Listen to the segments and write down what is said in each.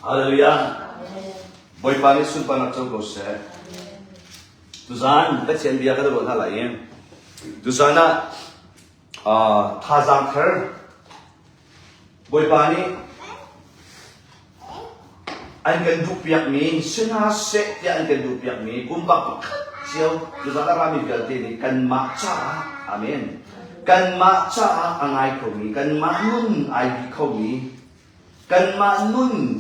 Hallelujah. Bawipa nih sunparnak co ko seh. Tuzaan Pathian bia kan ruah hna lai i tuzaan ah thazaang thar Bawipa nih an kan duhpiakmi si hna seh tiah an kan duhpiakmi pumpak pakhat cio tuzaan a rami vialte nih kanmah caah amen kanmah caah a ngai khomi kanmah nun ai bi khomi Kanmah nun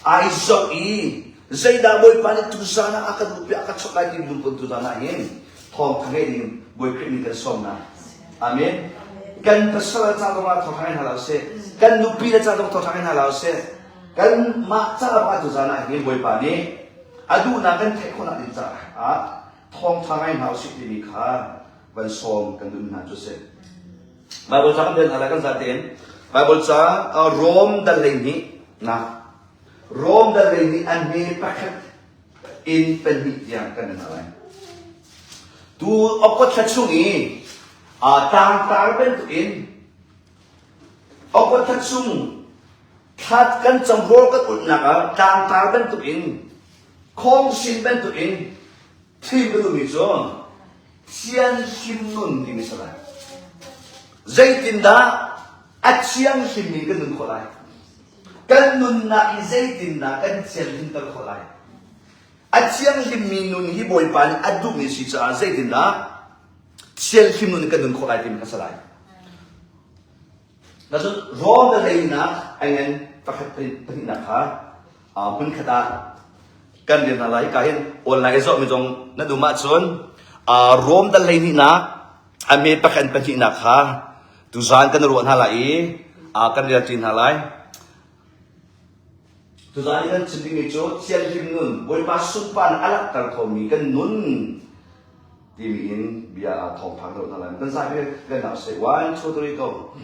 ai zoh i zeidah Bawipa nih tuzaan ah a kan duhpiak a ka chawnh lai ti lungput tuzaan ah hin thawngtha ngei ding Bawi Khrih nih kan sawmnak. Amen. Kan pasal ca zong ah thawngtha ngei hna lo sih. Kan nupi le ca zong thawngtha ngei hna lo sih. Kanmah ca ah tuzaan ah hin Bawipa nih a duhnak kan theih khawhnak ding caah thawngtha ngai hna usih timi kha van sawm kan duh hna cu si. Bible ca kan rel hna lai kan zatein. Bible ca Rom dal 12 na Rom dal 12 an hme pakhat in pahnih tiang kan hna lai. Tu okot thla chung i tlangtar bantukin okot thla chung thla kan cam rawl kan ulhnak ah tlangtar bantukin khawngsin bantukin Thim ka duhmi cu thianhlim nun timi si lai. Zeitindah a thianghlimmi kan nun khawh lai? Kan nunnak hi zeitindah kan thianhlimter khawh lai? A thianghlimmi nun hi Bawipa nih a duhmi si caah zeitindah thianghlim nun kan nun khawh lai timi kha si lai. Cun rawl na leinak a ngan pakhat pahnihnak kha hmunkhat ah kan rel hna lai. Hika hin online i zohmi zong nan um ahcun Rom dal hleihnihnak a hme pakhat pahnihnak kha tuzaan kan ruah hna lai i kan relṭi hna lai. Tuzaan i kan chim dingmi cu thianghlim nun, Bawipa sunparnak a langhter khomi kan nun timi in bia ah thawngphan kan hna lai. Kan zapi kan nau say one two three go.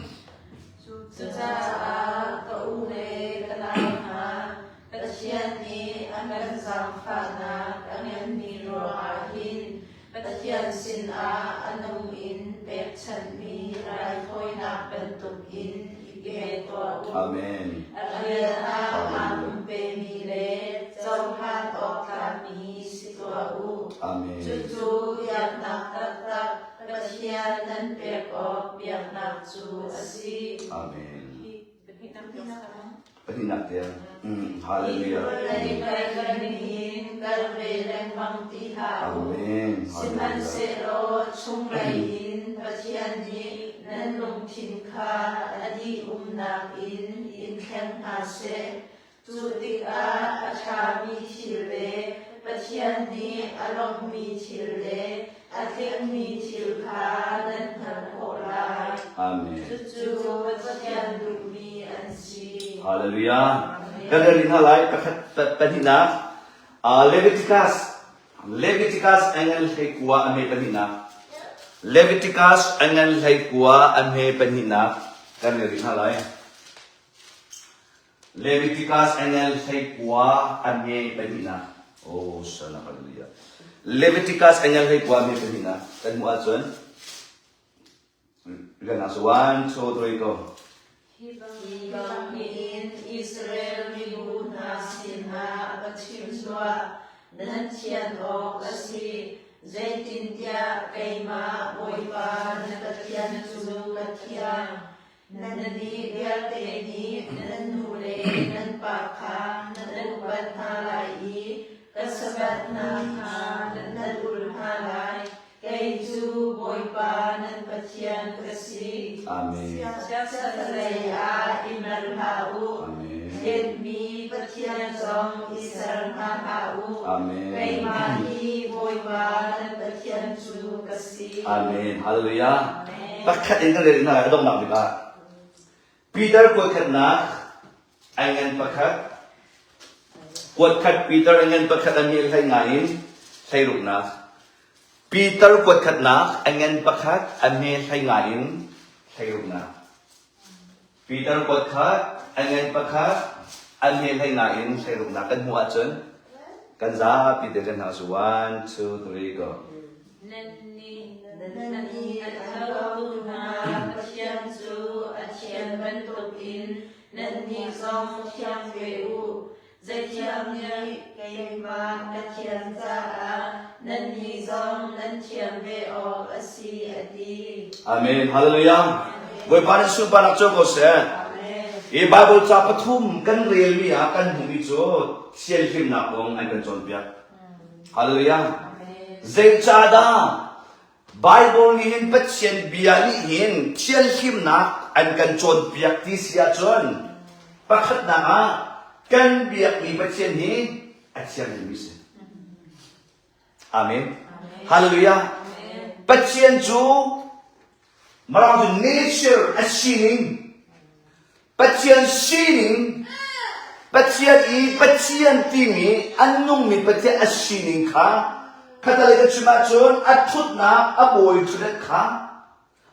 Cucaah ka u le ka nau hna, Pathian nih a kan zaangfahnak a nganmi ruangah hin Pathian sinah a nung in pekchanhmi raithawinak bantukin i pe tuah u. Amen. A rian ah aa pumpemi le cohlan awk tlakmi si tuah u. Amen. Cucu biaknak taktak Pathian nan pek awk biaknak cu a si. Amen. Pahnihnak tiang. Hallelujah. Vawlei kal in kal ve lengmang ti hlah u. Amen. Sihmanhsehlaw chunglei in Pathian nih nan lungthin kha a dih-umnak in in thleng hna seh. Cu tikah a ṭhami thil le Pathian nih a lawmhmi thil le a tlingmi thil kha nan hngalh khawh lai. Amen. Cucu Pathian duhmi an si. Hallelujah. Kan rel hna lai pakhat pahnihnak Leviticus Leviticus angan 19 a hme pahnihnak Leviticus angan 19 a hme pahnihnak kan rel hna lai. Leviticus NL 19 a hme pahnihnak. Oh, sana hallelujah. Leviticus NL 19 a hme pahnihnak. Kan hmuh ahcun rian ah one, two, three, go. Hi bangin Israel mibu hna sinah va chim tuah, nan thian awk a si, zeitintiah keimah Bawipa na Pathian cu ka thiang. Nannih vialte nih nan nu le nan pa kha nan upat hna lai i ka Sabbath hna kha nan ul hna lai. Kei cu Bawipa nan Pathian ka si. Amen. Siasal ah i mer hlah u. Thletmi Pathian zong i ser hna hlah u. Amen. Keimah hi Bawipa nan Pathian cu ka si. Amen. Hallelujah. Pakhat in kan rel hna a donghnak bik ah Peter kuatkhatnak ai ngan pakhat kuatkhat Peter ai ngan pakhat a mi hlei ngai in hlei ruknak Peter kuatkhatnak a ngan pakhat a hme hlei ngai in hlei ruknak Peter kuatkhat a ngan pakhat a hme hlei ngai in hlei ruknak kan hmuh ahcun kan zapi te kan hna one two three go Nannih nannih a tho hna Pathian cu a thian bantukin nannih zong thiang ve u. Zaithiam nih keimah ka thiam caah nannih zong nan thiam ve awk a si, a ti. Amen. Hallelujah. Bawipa nih sunparnak co ko seh. Hi Bible ca pathum kan relmi ah kan hmuhmi cu thianhlimnak kong an kan cawnpiak. Hallelujah. Zeicahdah Bible nih hin Pathian bia nih hin thianhlimnak an kan cawnpiak ti si ahcun pakhatnak ah kan biakmi Pathian hi a thianghlimmi si. Amen. Hallelujah. Pathian cu Mirang cu nature a sining Pathian sining Pathian i Pathian timi an nungmi Pathian a sining kha khatalei ka chim ahcun a ṭhutnak a bawi ṭhutnak kha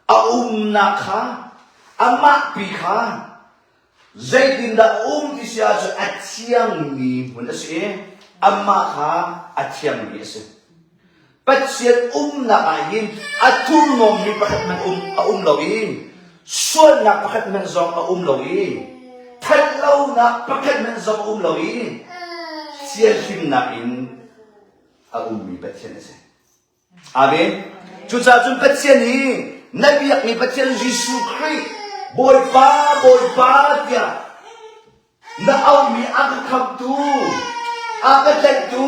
a umnak kha amah pi kha Zeitindah um ti si ahcun a thiangmi hmun a si i amah kha a thiangmi a si. Pathian umnak ah hin a thurhnawmmi pakhat hmanh um a um lo i sualnak pakhat hmanh zong a um lo i thatlonak pakhat hmanh zong a um lo i thianhlimnak in a ummi Pathian a si. Amen. Cucaah cun Pathian hi na biakmi Pathian Jesuh Khrih Bawipa Bawipa tiah na auhmi a ka khamhtu a ka tlaihtu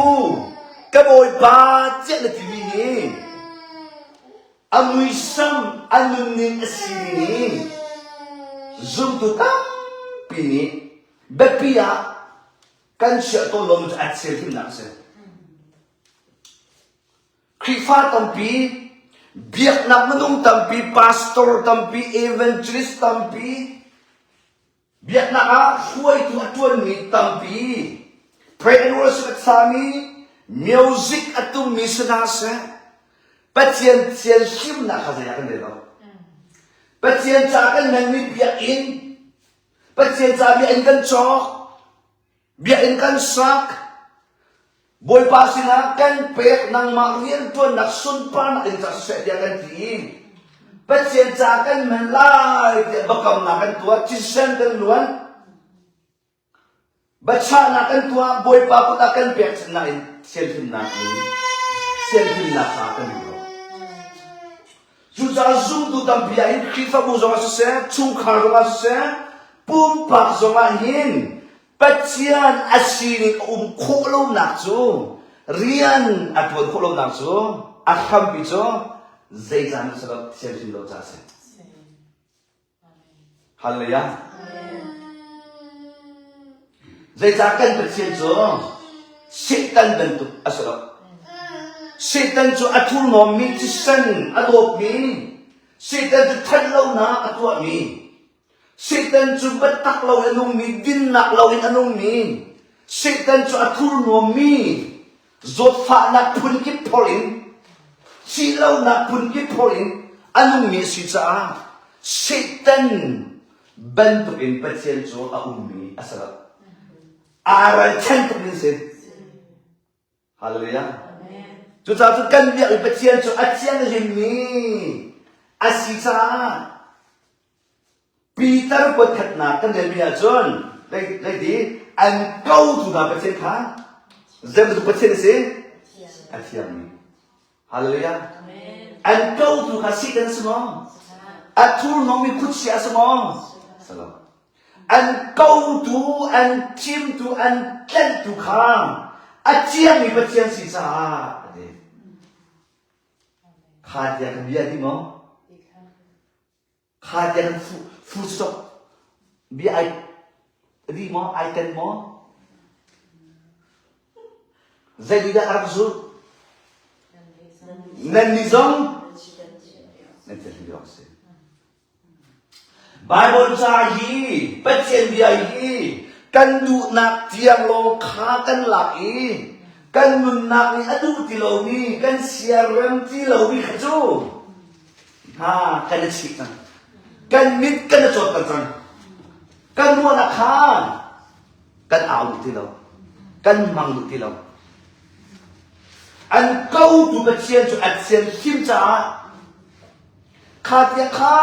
ka Bawipa tiah na timi hi a muisam a nunning a sining hi zumtu tampi nih biapi ah kan chiah tawn lomi cu a thianhlimnak a si. Khrihfa tampi, biaknak minung tampi, pastor tampi, evangelist tampi, biaknak ah hruaitu a ṭuanmi tampi, pray and worship a sami, music a tummi si hna seh, Pathian thianhlimnak kha zei ah kan rel lo. Pathian ca kan hmanmi biakinn, Pathian ca biakinn kan cawk, Biakinn kan sak. Bawipa sinah kan pek nangmah rianṭuannak sunparnak in ca siseh tiah kan ti i Pathian ca kan hman lai tiah biakamnak kan tuah, thisen kan luan. Biachahnak kan tuah, Bawipa kut ah kan pekchanhnak in thianhlimnak in thianhlimnak ca kan duh lo. Cucaah zumtu tampi ah hin Khrihfabu zongah siseh, chungkhar zongah siseh, pumpak zongah hin Pathian a sining a um khawh lonak cu rian a ṭuan khawh lonak cu a hrampi cu zeicah na si lo thianhlim lo ca a si. Hallelujah. Zeicah kan Pathian cu Satan bantuk a si lo. Satan cu a thurhnawmmi thisen a dawtmi, Satan cu ṭhatlonak a tuahmi, Satan cu biatak lo in a nungmi, dinnak lo in a nungmi, Satan cu a thurhnawmmi, zawtfahnak phunkip phor in, thihlonak phunkip phor in a nungmi a si caah Satan bantukin Pathian cu a ummi a si lo. Aa ralchan tuk in si. Hallelujah. Cucaah cu kan biak i Pathian cu a thianghlimmi a si caah Peter kuatkhatnak kan relmi ahcun zeiti an kotu hna Pathian kha zei bantuk Pathian a si? A thiangmi. Hallelujah. An kotu kha Satan a si maw? A thurhnawmmi khuachia a si maw? Si lo. An kotu, an thimtu, an tlenhtu kha a thiangmi Pathian si caah a ti. Kha tiang kan bia ti maw? Kha tiang full stop bia ai ri maw ai tel maw? Zei dah a rak zulh? Nannih zong nan thil rak si. Bible ca hi Pathian bia hi kan duhnak tiang lawng kha kan lak i kan nunnak nih a duh ti lomi kan siarem ti lomi kha cu Ha kan i chih cang. Kan mit kan i cawtter cang. Kan ruahnak kha kan au duh ti lo. Kan hmang duh ti lo. An kotu Pathian cu a thian hlim caah kha tiang kha.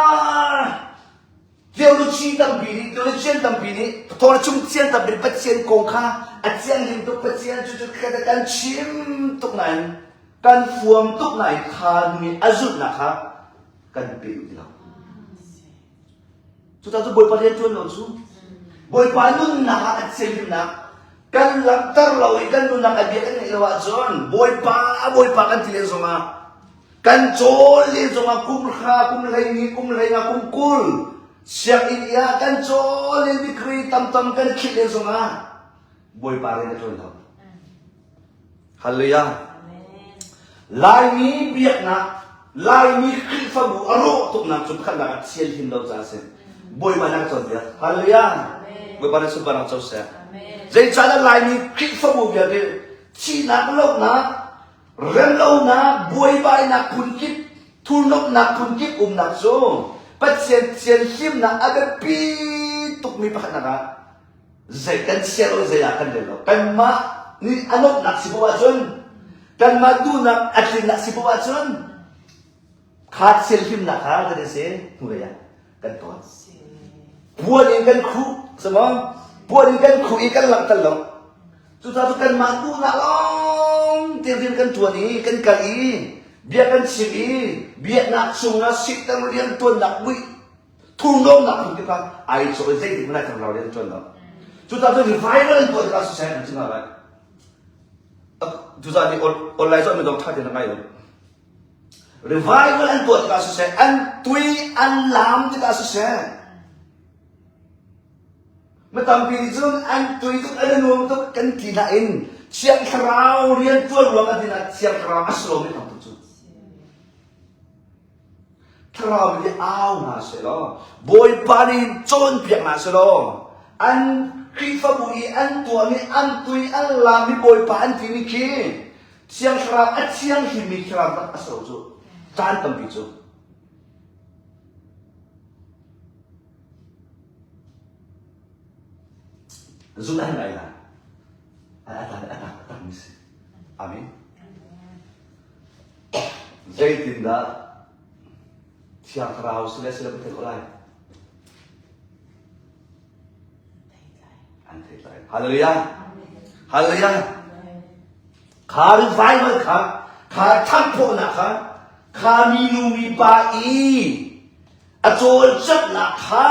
Theology tampi nih, theologian tampi nih, thawng chung thian tampi nih Pathian kong kha a thianghlim tuk Pathian cu cu kan chim tuk nain kan fuam tuk nain kha mi a zulhnak kha kan pe duh ti lo. Cucaah cu Bawipa rian ṭuan lo cu Bawipa nunnak ah a thianghlimnak kan langhter lo i kan nunnak a bia kan ngeih lo ahcun Bawipa Bawipa kan ti len zongah kan cawl len zongah kum hra kum hleihnih kum hleinga kum 20 sianginn i ah kan cawl len degree tamtam kan khilh len zongah Bawipa rian a ṭuan lo. Hallelujah. Laimi biaknak, Laimi Khrihfabu a rawh tuknak cu pakhatnak ah thianhlim lo caah a si. Bawipa nih a ka cawnpiak. Hallelujah. Bawipa nih sunparnak co seh. Zeicahtiah Laimi Khrihfabu vialte thihnak, lohnak, remlonak, buaibainak phunkip, thurhnawmhnak phunkip umnak cu Pathian thianhlimnak a biapi tukmi pakhatnak ah zei kan siar lo zei ah kan rel lo kanmah nih a nuamhnak si poah ahcun kanmah duhnak a tlinnak si poah ahcun kha thianhlimnak kha kan si hnulei ah kan tawn puan in kan khuh samaw puan in kan khuh i kan langhter lo cucaah cu kanmah duhnak lawng te rian kan tuan i kan kal i bia kan chim i biaknak chungah sihter rian tuannak muih thurhnawmnak phun tikah ai cawh i zeitik hmanh ah thlarau rian ṭuan lo. Cucaah cun revival an tuah tikah siseh an chim lai. Cucaah nih online zawt mi dong ṭha tein ngai lo. Revival an tuah tikah siseh an tui an lam tikah siseh mi tampi nih cun an tui tuk an nuam tuk kan ti nain Thiang Thlarau rian ṭuan ruang ah dinah Thiang Thlarau a si lomi tam tuk cu. Thlarau nih au hna sehlaw, Bawipa nih cawnpiak hna sehlaw, an Khrihfabu i an tuahmi, an tui, an laammi Bawipa an timi khi Thiang Thlarau a thianghlimmi Thlarau tak a si lo cu. Caan tampi cu. Zumh a ngai lai. A tak a tak a takmi si. Amen. Zeitindah Thiang Thlarau si le si lo ka theih khawh lai? An theih lai. Hallelujah. Hallelujah. Kha revival kha, kha thanghphawhnak kha, kha minu mipa i a cawlcanghnak kha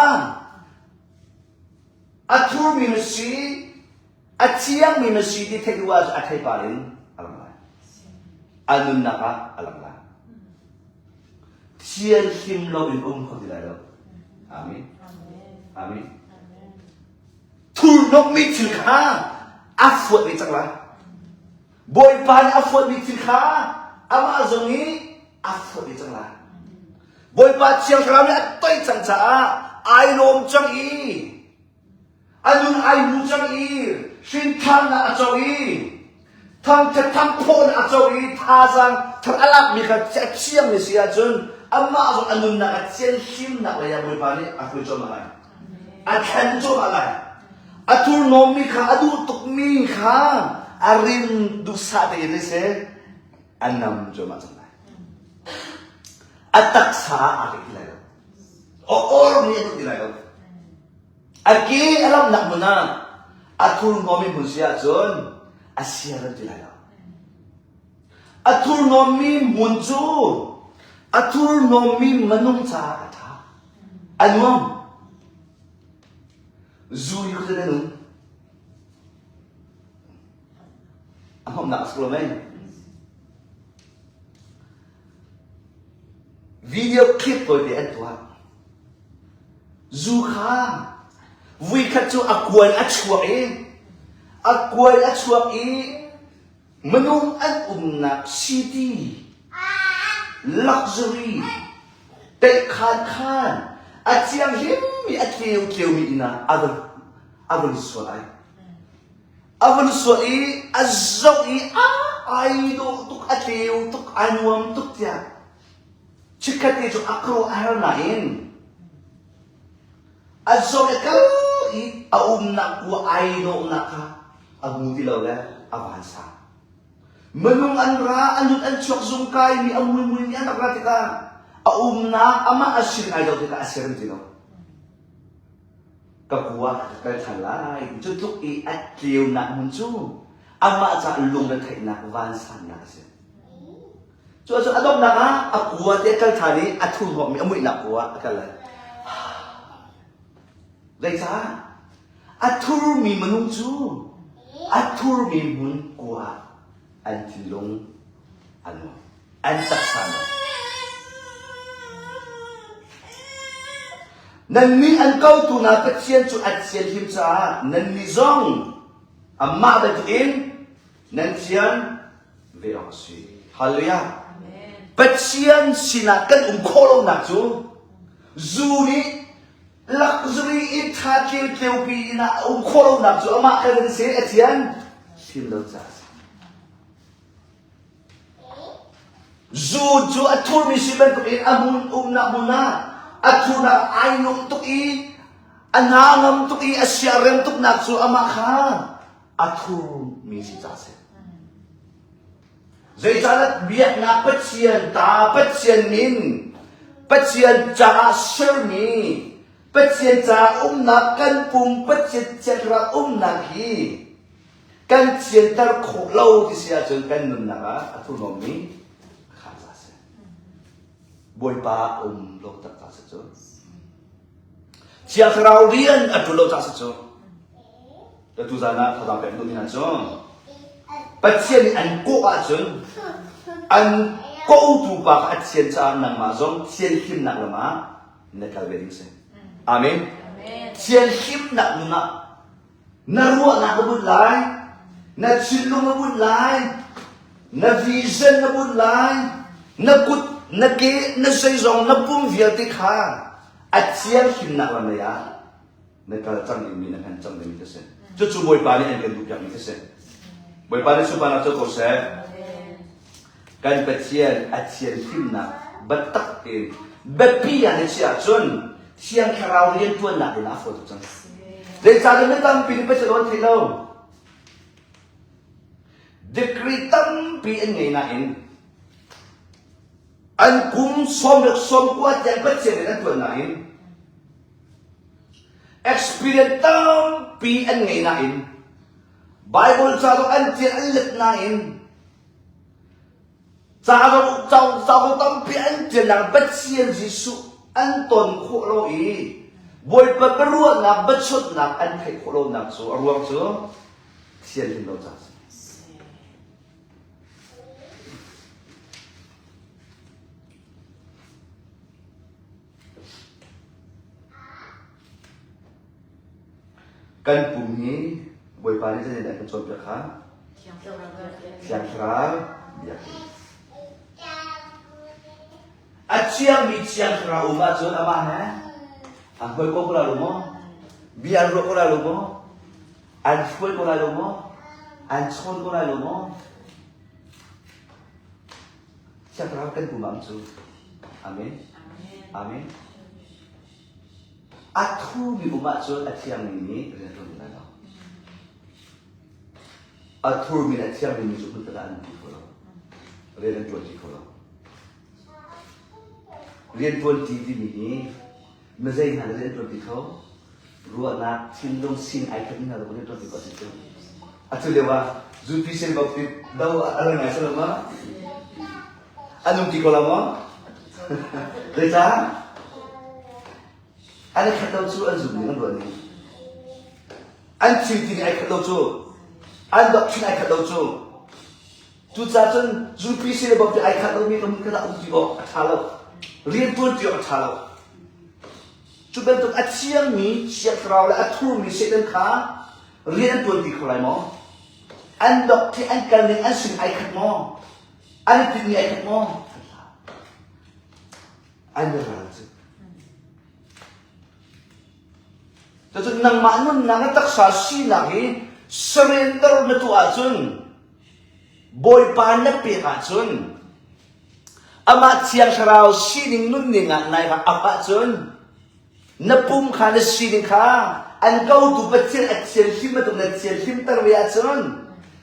a thurmi na si, A thiangmi na si ti theih duh ahcun a theipar in a lang lai. A nunnak ah a lang lai. Thianhlim lo in um kho ti lai lo. Amen. Amen. Thurhnawmmi thil kha a fuat ve cang lai. Bawipa nih a fuatmi thil kha amah zong nih a fuat ve cang lai. Bawipa Thiang Thlarau nih a toih cang caah ai lawm cang i A nun ai mu cang i hrinthannak a co i thangthat thangphawhnak a co i thazaang thar a lakmi kha a thiangmi si ahcun amah zong a nunnak a thianhlimnak lei ah Bawipa nih a hruai cuahmah lai. A thlen cuahmah lai. A thurhnawmmi kha a duh tukmi kha a rim duhsah tein siseh a nam cuahmah cang lai. A taksa aa tlaih ti lai lo. A or nih a duh ti lai lo. A ke a lamnak hmun ah a thurhnawmmi hmun si ahcun a siarem ti lai lo. A thurhnawmmi hmun cu a thurhnawmmi minung caah a ṭha. A nuam. Zu hi khuazei nan um? A hmamnak a si lo mei? Video clip tawite an tuah. Zu kha vuikhat cu a kuan a chuak i a kuan a chuak i minung an umnak city luxury teihkhan khan a thianghlimmi a tleu tleumi inn ah a vun a vun sual ai. A vun sual i a zoh i a ai dawh tuk a tleu tuk a nuam tuk tiah chikkhat te cu a kro a her nain a zoh i a kal i a umnak kua ai dawhnak kha a hmu ti lo le a vansang. Minung an ra, an lut an chuak zungkai mi a muimui mi an rak ra tikah a umnak amah a sin ai dawh tikah a siarem ti lo. Ka ku ah ka kal ṭhan lai. Cu tluk i a tleunak hmun cu amah caah lungretheihnak vansannak a si. Cu ahcun a donghnak ah a kua te a kal ṭhan i a thurhnawmmi a muihnak kua ah a kal lai. Zeicah? A thurmi minung cu a thurmi hmun kua ah an thinlung a nuam. An taksa nuam. Nannih an kotu hna Pathian cu a thianhlim caah nannih zong amah bantukin nan thian ve awk a si. Hallelujah. Pathian sinah kan um khawh lonak cu zu nih luxury in tha tleu pi in a um khawh lonak cu amah kan si a thian hlim lo caah a si. Zu cu a thurmi si bantukin a hmun umnak hmun ah a thurnak ai nuam tuk i a hna ngam tuk i a siarem tuknak cu amah kha a thurmi si ca a si. Zeicahtiah biaknak Pathian ta, Pathian min, Pathian caah sermi, Pathian caah umnak kan pum Pathian thiangthlarau umnak hi kan thianter khawh lo ti si ahcun kan nunnak ah a thurhnawmmi kha ca a si. Bawipa um lo tak ca si cu. Thiang Thlarau rian a ṭul lo ca si cu. Atu zan ah thazaang pek duhmi hna cu Pathian nih an kawh ahcun an kotu pa kha a thian caah nangmah zong thianhlimnak lam ah na kal ve ding si. Amen. Thianhlimnak nun ah na ruahnak na bunh lai, na thinlung na bunh lai, na vision na bunh lai, na kut, na ke, na zeizong, na pum vialte kha a thianhlimnak lam lei ah na kal cang dingmi na hman cang dingmi ka si. Cucu Bawipa nih an kan duhpiakmi ka si. Bawipa nih sunparnak co ko seh. Kan Pathian a thianhlimnak biatak tein biapi ah na chiah ahcun Thiang Thlarau rianṭuannak in a fawi tuk cang. Zeicahtiah mi tampi nih Pathian an thei lo. Degree tampi an ngei nain an kum sawmriat sawmkua tiang Pathian rian an ṭuan nain Experience tampi an ngei nain Bible ca zong an tial an let nain ca zong ca zong tampi an tial nain Pathian Jesuh an ton khawh lo i Bawipa biaruahnak biachawnhnak an theih khawh lonak cu a ruang cu thianhlim lo ca a si. Kan pum hi Bawipa nih zeitindah a kan cawnpiak kha? Thiang Thlarau biakinn. A thiangmi Thiang Thlarau um ahcun amah he an hawi ko ko lai lo maw? Bia an ruah ko lai lo maw? An hruai ko lai lo maw? An chawn ko lai lo maw? Thiang Thlarau kan pum ah cu. Amen. Amen. A thumi um ahcun a thiangmi nih rian ṭuan ti lai lo. A thurmi le a thiangmi mi cu hmun ah an ti kho lo. Rian an ṭuan ti kho lo. Rian ṭuan ti timi hi mizei hna nih rian ṭuan ti kho? Ruahnak, thinlung, sin ai khat hna rian ṭuan ti ko a si cu. Atu lio ah zupi sen bak ti do a rang ngai sa lo ma? An um ti ko lo maw? Zeicah? An i khat lo cu an zum ning an ruah ning. An thil ti ning ai khat lo cu. An doctrine ai khat lo cu. Cucaah cun UPC le Baptist ai khat lomi ka hmun khat ah um ti awk a ṭha lo. Rian ṭuan ti awk a ṭha lo. Cu bantuk a thiangmi Thiang Thlarau le a thurmi Satan kha rian an ṭuan ti kho lai maw? An doctrine an kal ning an sin ai khat maw? An i tinhmi ai khat maw? An i ral cu. Cucun nangmah nunnak na taksa sinak hi surrender na tuah ahcun Bawipa na pek ahcun amah Thiang Thlarau sining nunning ah nai rak ap ahcun na pum kha na sining kha an kotu Pathian a thianhlim bantuk na thianhlimter ve ahcun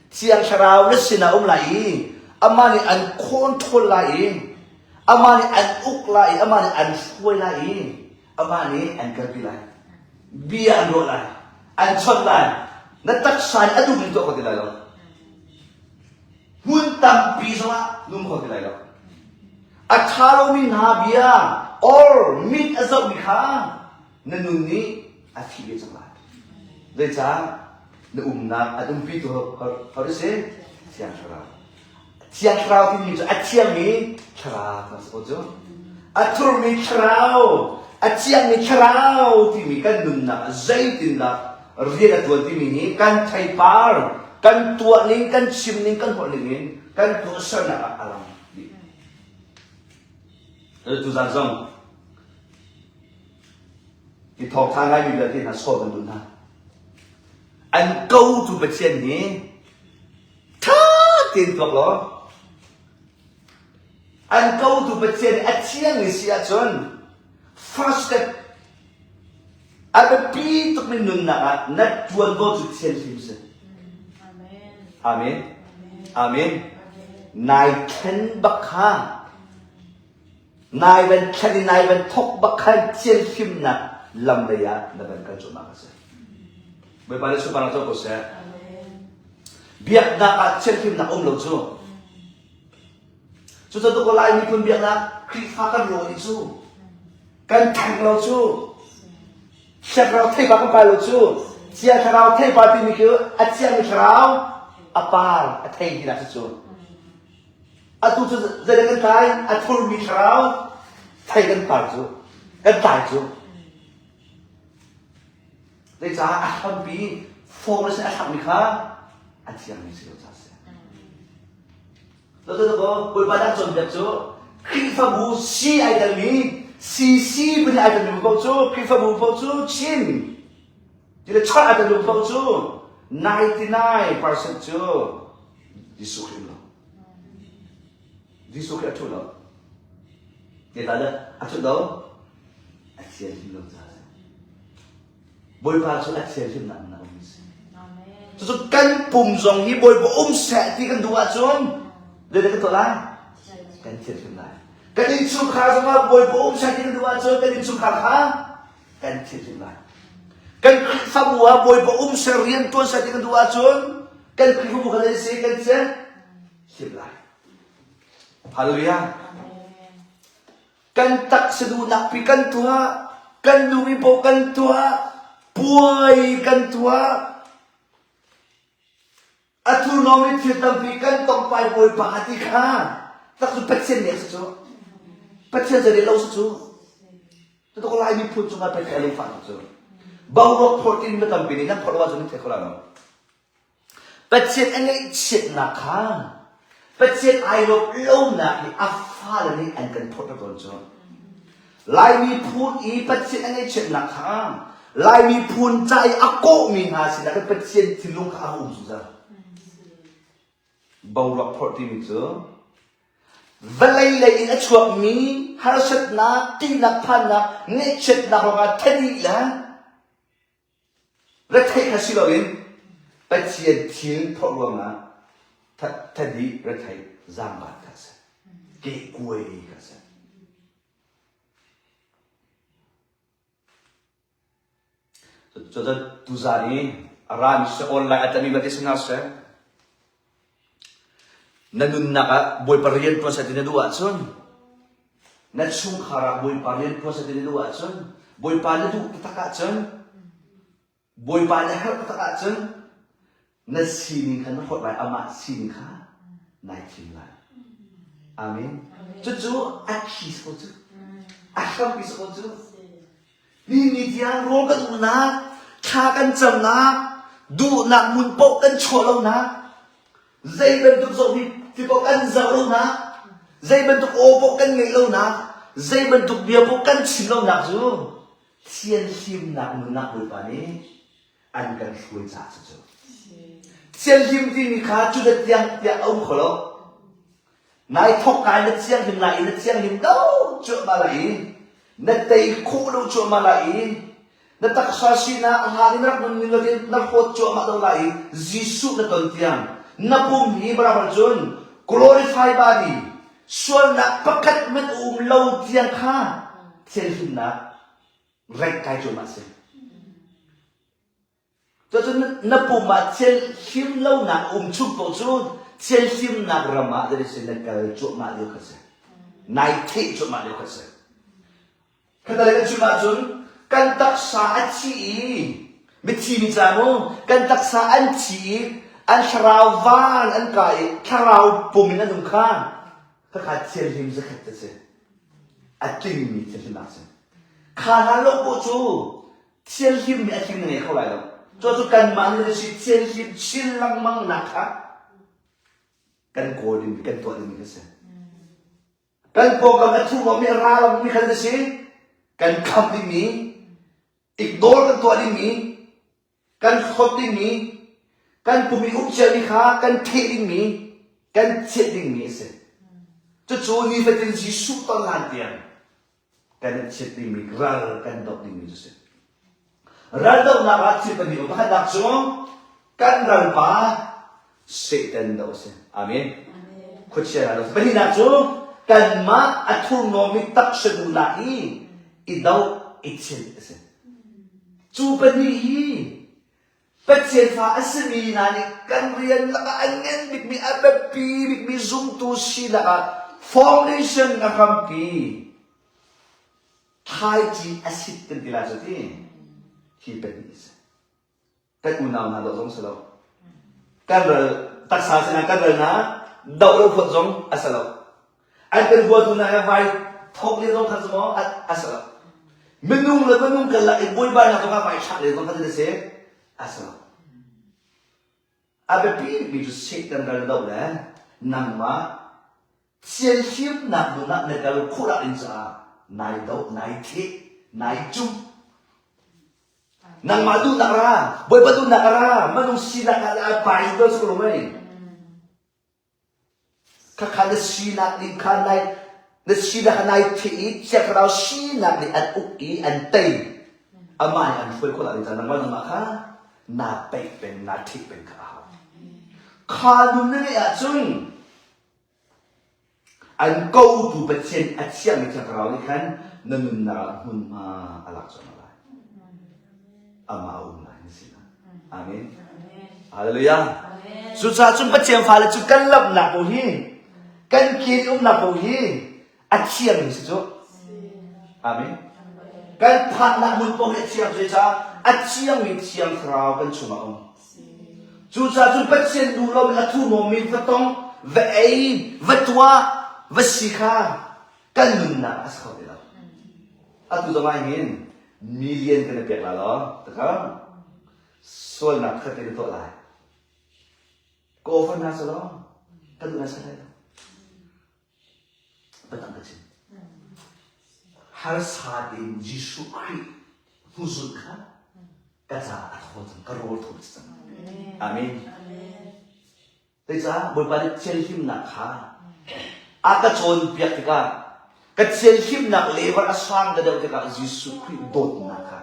Thiang Thlarau na sinah um lai i amah nih an control lai i amah nih an uk lai i amah nih an hruai lai i amah nih an kalpi lai. Bia an ruah lai. An chawnh lai. Na taksa nih a duhmi tuah kho ti lai lo. Hmun tampi zongah num kho ti lai lo. A ṭha lomi hna bia or mit a zohmi kha na nun nih a thih ve cang lai. Zeicah na umnak an umpitu ho si? Thiang Thlarau. Thiang Thlarau timi cu a thiangmi thlarau kan si ko cu. A thurmi thlarau, a thiangmi thlarau timi kan nunnak ah zeitindah rian a ṭuan timi hi kan theipar, kan tuah ning, kan chim ning, kan holh ning in kan tuahsernak ah a lang dih. Tuzan zong i thawngṭha ngaimi vialte hna sawm an duh hna. An kotu Pathian hi ṭha tein tuak law an kotu Pathian hi a thiangmi si ahcun first step a biapi tukmi nunnak ah na ṭuanvo cu thianhlim si. Amen. Amen. Nai thlen bak kha Nai van thlen i nai van thok bak khan thianhlimnak lam lei ah na van kal cuahmah a si. Bawipa nih sunparnak co ko seh. Biaknak ah thianhlimnak um lo cu. Cucu ko Lai miphun biaknak Khrihfa kan rawl i cu kan theng lo cu Thlarau theipa kan pai lo cu Cia thlarau theipa timi cu a ciami thlarau a par a thei tinak si cu. Atu cu zeidah kan tlai? A thurmi thlarau thei kan par cu, kan tlai cu. Zeicah a hrampi fawm le a thlakmi kha a thiangmi si lo caah si. Cucu Bawipa dah cawnpiak cu Khrihfabu si ai telmi CC phun ai telmi paoh cu Khrihfabu paoh cu Chin ti le char ai telmi paoh cu 99% cu Jesuh Khrih lo. Jesuh Khrih a ṭhu lo. Zeicah dah a ṭhut lo? A thianhlim lo caah a si. Bawipa cu a thianhlimnak in a um a si. Cucu kan pum zong hi Bawipa um seh ti kan duh ahcun zeidah kan tuah lai? Kan thianhlim lai. Kan innchungkhar zongah Bawipa um seh ti kan duh ahcun kan innchungkhar kha kan thianhlim lai. Kan Khrihfabu ah Bawipa um seh rian ṭuan seh ti kan duh ahcun kan Khrihfabu kha zei si kan thianhlim lai. Hallelujah. Kan taksa duhnak pi kan tuah, kan duhmi paoh kan tuah, puai kan tuah. A thurhnawmmi thil tampi kan tongpai Bawipa ti kha tak cu Pathian nih a si cu. Pathian zei lo si cu. Cutuk Lai miphun cungah Pathian a lungfah tuk cu. Boruak phorh in mi tampi nih nan phorh lo ahcun nan thei kho lai lo. Pathian a ngaihchiatnak kha Pathian ai lawmh lonak hi a fale nih an kan phorh tawn cu. Lai miphun i Pathian a ngaihchiatnak kha Lai miphun ca i a kawhmi hna sinah khan Pathian thinlung kha a um zungzal. Boruak phorh timi cu vawlei lei in a chuakmi harsatnak, ṭihnak, phannak, ngaihchiatnak ruangah thadih le Retheih kha si loin Pathian thil phorh ruangah thadi retheih zaangbaat kha a si. Kehkuai kha a si. Cucu tuzaan i a rami siseh online a tlami vialte si hna seh na nunnak ah Bawipa rian ṭuan seh ti na duh ahcun na chungkhar ah Bawipa rian ṭuan seh ti na duh ahcun Bawipa na duh taktak ahcun Bawipa na herh taktak ahcun na sining kha na hlawt lai amah sining kha nai thim lai. Amen. Cucu a khi si ko cu. A hrampi si ko cu. Ni ni tiang rawl kan umnak, thla kan camnak, duhnak hmun paoh kan chuah lonak, zei bantuk zohmi ti paoh kan zoh lonak, zei bantuk aw paoh kan ngeih lonak, zei bantuk bia paoh kan chim lonak cu thianhlimnak nunnak Bawipa nih an kan hruai caah cucu. Thianghlim timi kha cuda tiang tiah a um kho lo. Nai thawk kai na thianghlim lai i na thianghlim do cuahmah lai i na tei khawh lo cuahmah lai i na taksa sinak a hlan in rak nun ning loin na hlawt cuahmah do lai i Jesuh na ton tiang na pum hi barak cun glorify body sualnak pakhat hmanh um lo tiang kha thianhlimnak rank kai cuahmah si. Cucun na pum ah thianhlim lonak um chung ko cu thianhlimnak ram ah na sin na kal cuahmah lio kha si. Nai theh cuahmah lio kha si. Khatalei kan chim ahcun kan taksa a thi i mithi mi ca mu kan taksa an thi i an thlarau van an kai i thlarau pum in an um kha khakha thianhlim zakhat a si. A tlingmi thianhlimnak a si. Kha hlan lo poh cu thianhlim nih a tling na ngei kho lai lo. Cu cu kanmah nih si thianhlim chin lengmang nak kha kan kawl dingmi kan tuah dingmi kha si. Kan pawngkam a thurhnawmmi a ralmi khan a si. Kan khamh dingmi, ignore kan tuah dingmi, kan hlawt dingmi, kan pum i um ciami kha kan theh dingmi, kan chiat dingmi a si. Cucu nifatin Jesuh ton hlan tiang kan i chiat dingmi ral kan doh dingmi cu a si. Raldohnak ah thil pahnih um. Pakhatnak cu kan ralpa Satan doh a si. Amen. Khuachia ral doh a si. Pahnihnak cu kanmah a thurhnawmmi taksa duhnak hi i doh i chinh a si. Cu pahnih hi Pathian fa a simi hna nih kan rian lakah a ngan bikmi, a biapi bikmi zumtu sinak ah foundation a hrampi Thlaici a sit kan ti lai cu ti hi pahnih a si. Kan unau hna doh zong si lo. Kan ral taksa sinah kan ral hna doh lo phawt zong a si lo. An kan huatu hna he vai thok le zong kha cu maw a si lo. Minung le minung kan lak i buaibainak zong ah vai thlak le zong kha a si a si lo. A biapi bikmi cu Satan ral doh le nangmah Thianhlimnak hmun ah na kal khawh nak ding caah nai doh, nai theh, nai cumh. Nangmah duhnak ra, Bawipa duhnak ra, minung sinak ah a pai do su lo mei. Khakha na sinak ding kha nai na sinak kha nai theh i Thiang Thlarau sinak nih an uk i an tei. Amah nih an hruai khawh nak ding caah nangmah nangmah kha naa peih peng, naa theh peng kha a hau. Kha nun na ngeih ahcun An kotu Pathian a thiangmi Thiang Thlarau nih khan na nunnak ah hmunhma a lak cuahmah lai. Amah a um lai na si lai. Amen. Hallelujah. Cucaah cun Pathian fale cu kan lamnak paoh hi kan ke umnak paoh hi a thiangmi si cu. Amen. Kan phannak hmun paoh hi a thiang cucaah a thiangmi Thiang Thlarau kan chungah a um. Cucaah cun Pathian duh loin a thurhnawmmi va tong, va ei, va tuah, va si kha kan nunnak a si kho ti lo. Atu zong ah hin million kan i pek la law, takha sualnak khat in tuah lai. Ka offer hna selaw, kan duh na sa lai lo. Biatak ka chim. Harsa tein Jesuh Khrih hnuzulh kha ka caah a thaw cang, ka rawl thaw cang. Amen. Zeicah Bawipa nih thianhlimnak kha a ka cawnpiak tikah ka thianhlimnak level a sang ka deuh tikah Jesuh Khrih dawtnak kha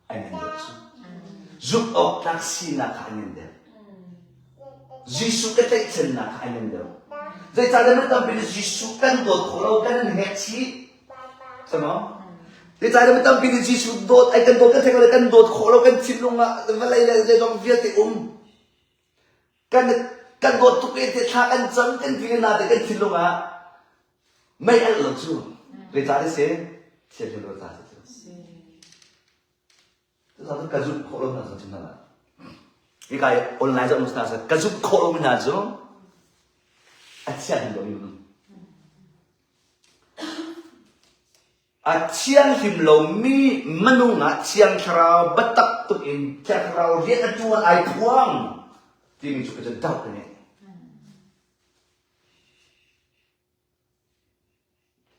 a ngan deuh cu. Zumh awk tlak sinak kha a ngan deuh. Jesuh ka tlaihchannak kha a ngan deuh. Zeicahtiah mi tampi nih Jesuh kan dawt kho lo, kan in hnek chih. Samaw? Zeicahtiah mi tampi nih Jesuh dawt, ai kan dawt kan theih lo, kan dawt khawh lo, kan thinlung ah vawlei le zeizong vialte um. Kan kan dawt tuk e te thla kan cam kan ti na te kan thinlung ah mei alh lo cu. Zeicah si? Thianhlim lo ta si cu. Cucaah ka zumh khawh lo hna cu chim hna Hika i online zoh hna seh ka zumh khawh lomi hna cu a thianghlim lomi minung. A thianghlim lomi minung ah Thiang Thlarau biatak tuk in Thiang Thlarau rian a ṭuan ai phuang timi cu ka cu doubt ka ngei.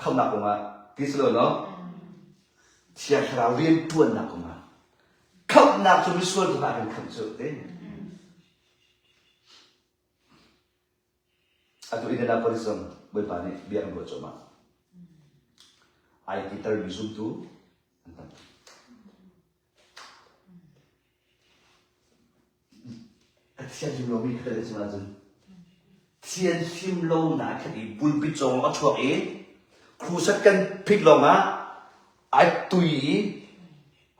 Khamhnak kongah ti si lo no? Thiang Thlarau rianṭuannak kongah khamhnak cu misual tu hna kan khamh cu ti. Atu Indianapolis zong Bawipa nih bia kan ruah cuahmah. Ai titermi zumtu an tam. A thianghlim lomi kha kan chim ahcun thianhlim lonak khan i pulpit cawng a chuak i crusade kan phit lawngah ai tui i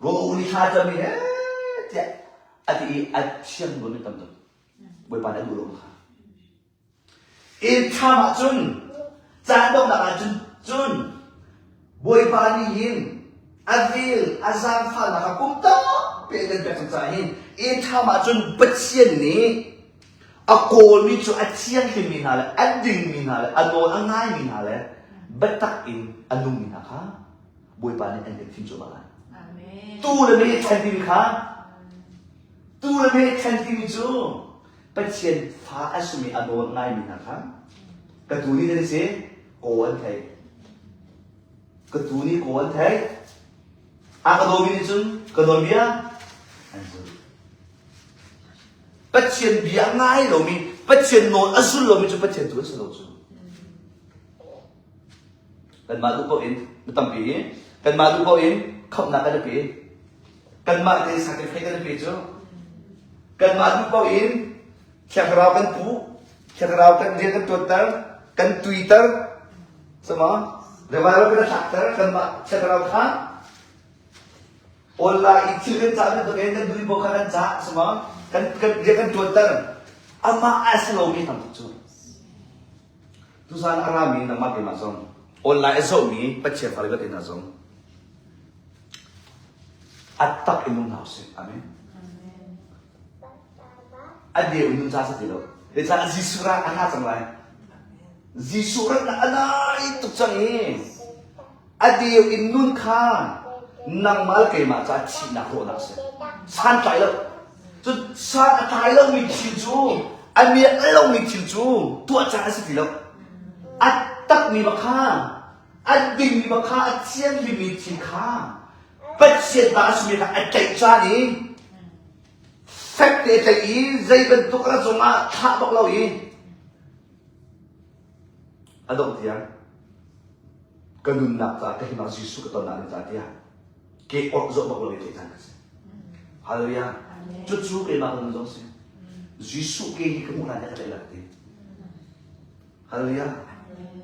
rawl i thla cam i tiah. A ti i a thiang nawn in tam tuk. Bawipa nih a duh lo kha. Inn thlam ahcun caan donghnak ahcun cun Bawipa nih hin a vel a zaangfahnak a kum tampi a kan pek cang caah hin inn thlam ahcun Pathian nih a kawlmi cu a thianghlimmi hna le a dingmi hna le a nawl a ngaimi hna le biatak in a nungmi hna kha Bawipa nih an kan thim cuahmah lai. Tu le meh ṭhen timi kha tu le meh ṭhen timi cu Pathian fa a simi a nawl ngaimi hna kha ka tu nih nan si kaw an thei. Ka tu nih kaw an thei. A ka dawmi nih cun ka nawlbia an zulh. Pathian bia a ngai lomi, Pathian nawl a zul lomi cu Pathian tu an si lo cu. Kanmah duh paoh in mi tampi hi kanmah duh paoh in khamhnak kan i pe. Kanmah te sacrifice kan i pe cu. Kanmah duh paoh in Thiang Thlarau kan pu, Thiang Thlarau kan rian kan tuanter, kan tuiter, sama revival kan thlakter, kanmah Thiang Thlarau kha online i thil kan cah bantuk in kan duh paoh kha kan cah, sama kan kan rian kan tuanter. Amah a si lomi tam tuk cu. Tuzan a rami nangmah keimah zong online a zohmi Pathian fale vialte hna zong a tak in nung hna usih. Amen. A deu nun ca si ti lo. Zeicah Jesuh ra a ra cang lai. Jesuh rat a nai tuk cang i a deu in nun kha nangmah le keimah caah thihnak rawhnak a si. Santlai lo. Cun san a tlai lomi thil cu a miak lomi thil cu tuah caan a si ti lo. A takmi bak kha, a dingmi bak kha, a thianghlimmi thil kha Pathian ta a simi kha a tlaih caan i fek te tlaih i zei bantuk a cungah thlah bak lo i a dongh tiang ka nunnak caah ka hinak Jesuh ka tonnak ding caah tiah ke orh zoh bak lo i tlaih caan ka si. Hallelujah. Cucu keimah ka nun zong si. Jesuh ke hi ka hmuh hlan ka tlaih lai ti. Hallelujah.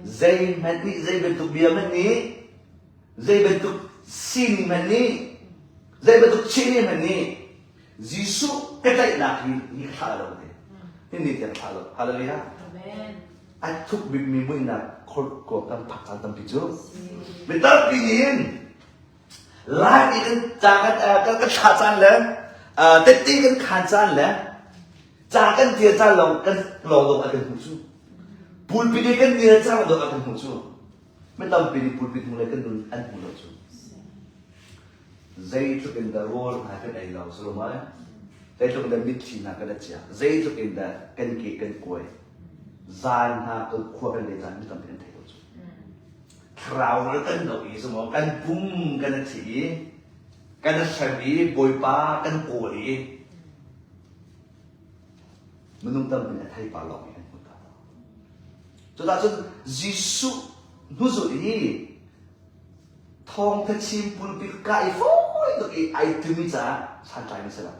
Zeihmanh nih zei bantuk bia hmanh nih zei bantuk sining hmanh nih zei bantuk chihmi hmanh nih Jesuh ka tlaihnak hi hi ka thlah lo te. Hi ni tiang thlah lo. Hallelujah. A thuk bikmi muihnak khor kan phak caan tampi cu. Mi tampi nih hin lai i kan ca kan kan kan thlah caan le tette kan khaan caan le ca kan tial caan lawng kan lawng lawng a kan hmuh cu. Pulpit i kan nil caan lawng a kan hmuh cu. Mi tampi nih pulpit hmu le kan nun an hmu lo cu. Zeitluk in dah rawl hna kan ei lo Solomon zeitluk in dah mitthli hna kan a ciak zeitluk in dah kan ke kan kuai zan hna kan khua kan le caan mi tampi kan thei lo cu thlarau ral kan do i sumo kan pum kan a thi i kan a hrem i bawipa kan kawl i minung tampi a thei pa lawng i an hmu ta cudah cun Jesuh hnuzulh hi Thawngtha chim pulpit ka i fawi tuk i ai timi caah santlai na si lo.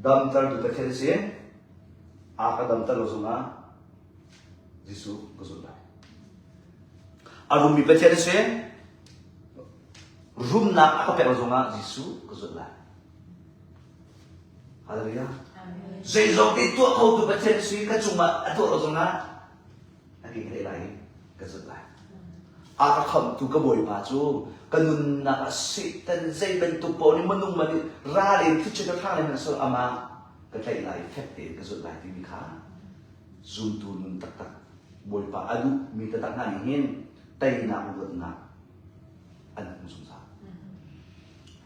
Damtertu Pathian si, a ka damter lo zongah Jesuh ka zulh lai. A rummi Pathian si, rumnak a ka pek lo zongah Jesuh ka zulh lai. Hallelujah. Zeizong te tuah khotu Pathian si, ka cungah a tuah lo zongah a ke ka lai i ka zulh lai. A ka khamhtu ka Bawipa cu ka nunnak ah Satan zei bantuk paoh nih minung man nih ral in thichin a hrang in hmanh amah ka tlaih lai i fek tein ka zulh lai timi kha zumtu nun taktak Bawipa a duhmi taktak hna nih hin teinak luatnak an hmu zungzal.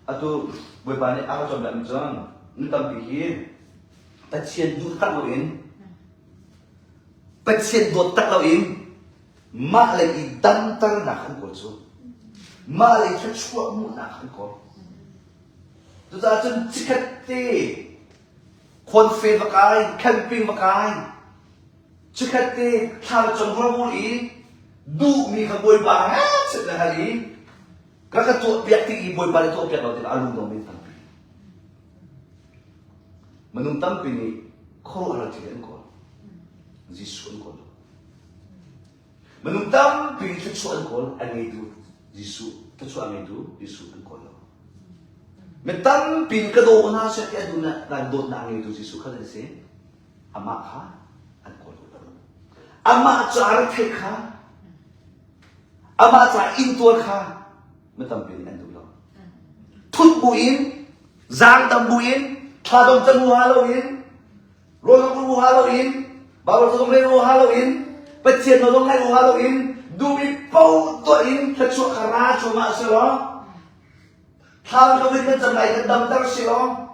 Atu Bawipa nih a ka cawnpiakmi cun mi tampi hi Pathian duh tak loin Pathian dawt tak loin mah le i damternak an kawl cu. Mah le thluachuah hmuhnak an kawl. Cucaah cun chikkhat te khawnfe va kai, camping va kai, chikkhat te thla va cam rual i duhmi kha Bawipa he sit na hal i ka ka tuahpiak ti i Bawipa nih tuahpiak lo tikah a lungdong men tampi. Minung tampi nih khuaruahhar thil an kawl. Jesuh an kawl lo. Minung tampi nih thluachuah an kawl, an ngeitu Jesuh, thluachuah a ngeitu Jesuh an kawl lo. Mi tampi in ka daw hna seh ti a duhnak dawtnak a ngeitu Jesuh kha an si. Amah kha an kawl duh lo. Amah ca retheih kha, amah ca intuar kha mi tampi nih an duh lo. Thut buin, zaangdam buin, thladom can huha loin, rawl huha loin, Bible zong rel huha loin, Pathian nawl zong ngaih huha loin, duhmi paoh tuah in thluachuah kha ra cuahmah selaw, Thal ka vun kan cam lai kan damter si law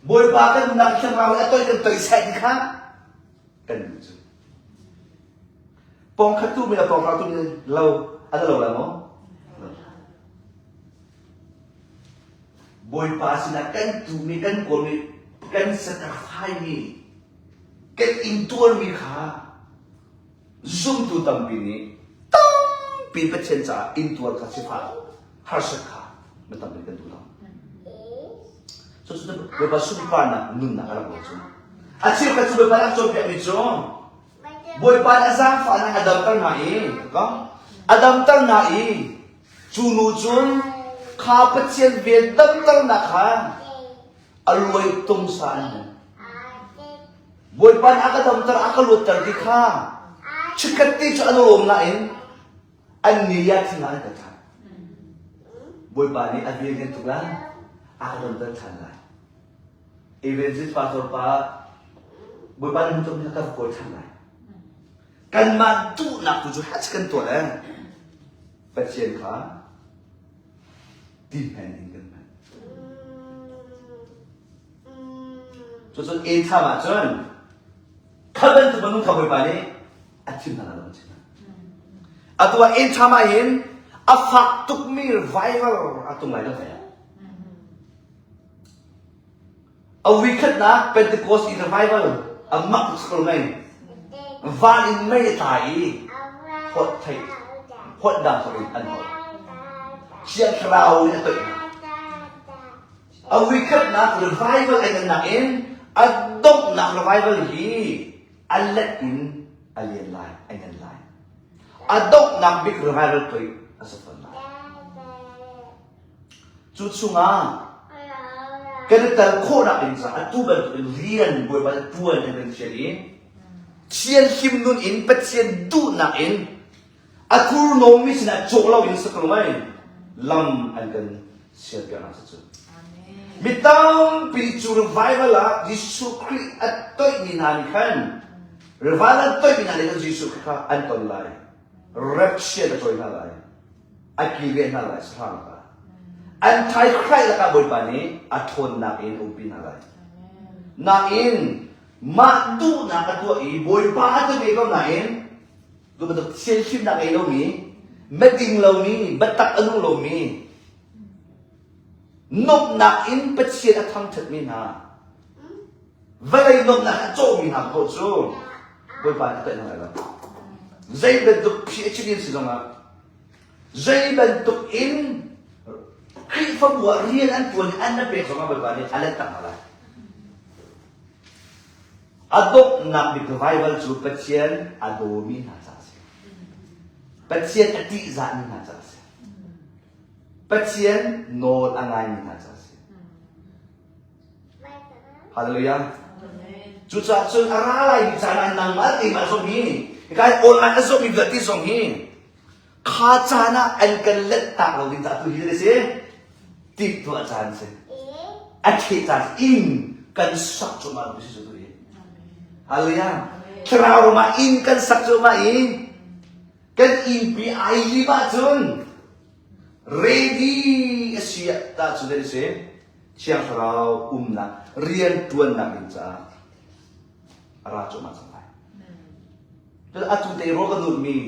Bawipa kan nunnak thiang rau a toi kan toi seh ti kha kan duh cu. Pong khat tu mi le pong tu mi lo an lo lai maw? Bawipa sinah kan tu mi kan kawl mi kan sacrifice mi kan intuar mi kha Zumtu tampi nih tampi Pathian caah intuar kha sifah harsat kha mi tampi kan duh lo. Cucu Bawipa sunparnak nunnak a rak lo cu. A cheukhat cu Bawipa nih a cawnpiakmi cu Bawipa nih a zaangfahnak a damter hna i a damter hna i cu nu cun kha Pathian vel damternak kha a luai tungsa an hmu. Bawipa nih a ka damter, a ka luatter ti kha chikkhat te cu an lawm nain an ni ya thing ah an ka ṭhan. Bawipa nih a vel kan tuk lai, a ka damter ṭhan lai. Evangelist pastor pa Bawipa nih hmuh tuk ka kawl ṭhan lai. Kanmah duhnak tu cu hach kan tuah le Pathian kha ti hman in kan hman. Cucun Etham ah cun kha bantuk minung kha Bawipa nih a thim hna lo a chim hna. Atu ah Etham ah hin a fak tukmi revival a tung lai lo hmai ah. A vuikhatnak Pentecost i revival a mak tuk ko mei. Van in mei a tla i holh theih holh dang holh in an holh. Thiang Thlarau in a toih hna. A vuikhatnak revival ai ngannak in a donghnak revival hi a let in a lian lai, a ngan lai. A donghnak bik revival toih a si fawn lai. Cu chungah kan i tel khawhnak ding caah atu bantukin rian Bawipa nih ṭuan an kan fial i thianhlim nun in Pathian duhnak in a thurhnawmmi sinah cawh loin si ko mei lam an kan sialpiak hna cu. Mi tampi cu revival ah Jesuh Khrih a toihmi hna nih khan revival an toihmi hna nih khan Jesuh Khrih kha an ton lai. Rapture a cawi hna lai. A kilven hna lai sahrang lakah. Antichrist lakah Bawipa nih a ṭhawnnak in a umpi hna lai. Nain mah duhnak a tuah i Bawipa a tu ve ko nain cu bantuk thianhlimnak ngei lomi, meding lomi, biatak a nung lomi, nuamhnak in Pathian a thangṭhatmi hna, vawlei nuamhnak a cawhmi hna paoh cu Bawipa nih a toih hna lai lo. Zei bantuk PhD in si zongah, zei bantuk in Khrihfabu ah rian an ṭuan i an na pek zongah Bawipa nih a let tak hna lai. A donghnak bik revival cu Pathian a dawmi hna caah a si. Pathian a ṭihzahmi hna caah a si. Pathian nawl a ngaimi hna caah a si. Hallelujah. Cucaah cun a ra laimi caan ah nangmah keimah zong hi hika online a zawmi vialte zong hi kha caan ah an kan let tak lo ding caah tu hi a si timhtuah caan si a theh caan inn kan sak cuahmah mi si cu tu hi Hallelujah. Thlarau ram ah inn kan sak cuahmah i kan innpi ai lim ahcun ready a si ah tah cu a si Thiang Thlarau umnak rianṭuannak ding caah a ra cuahmah cang lai. Cun atu te rawl kan nunmi,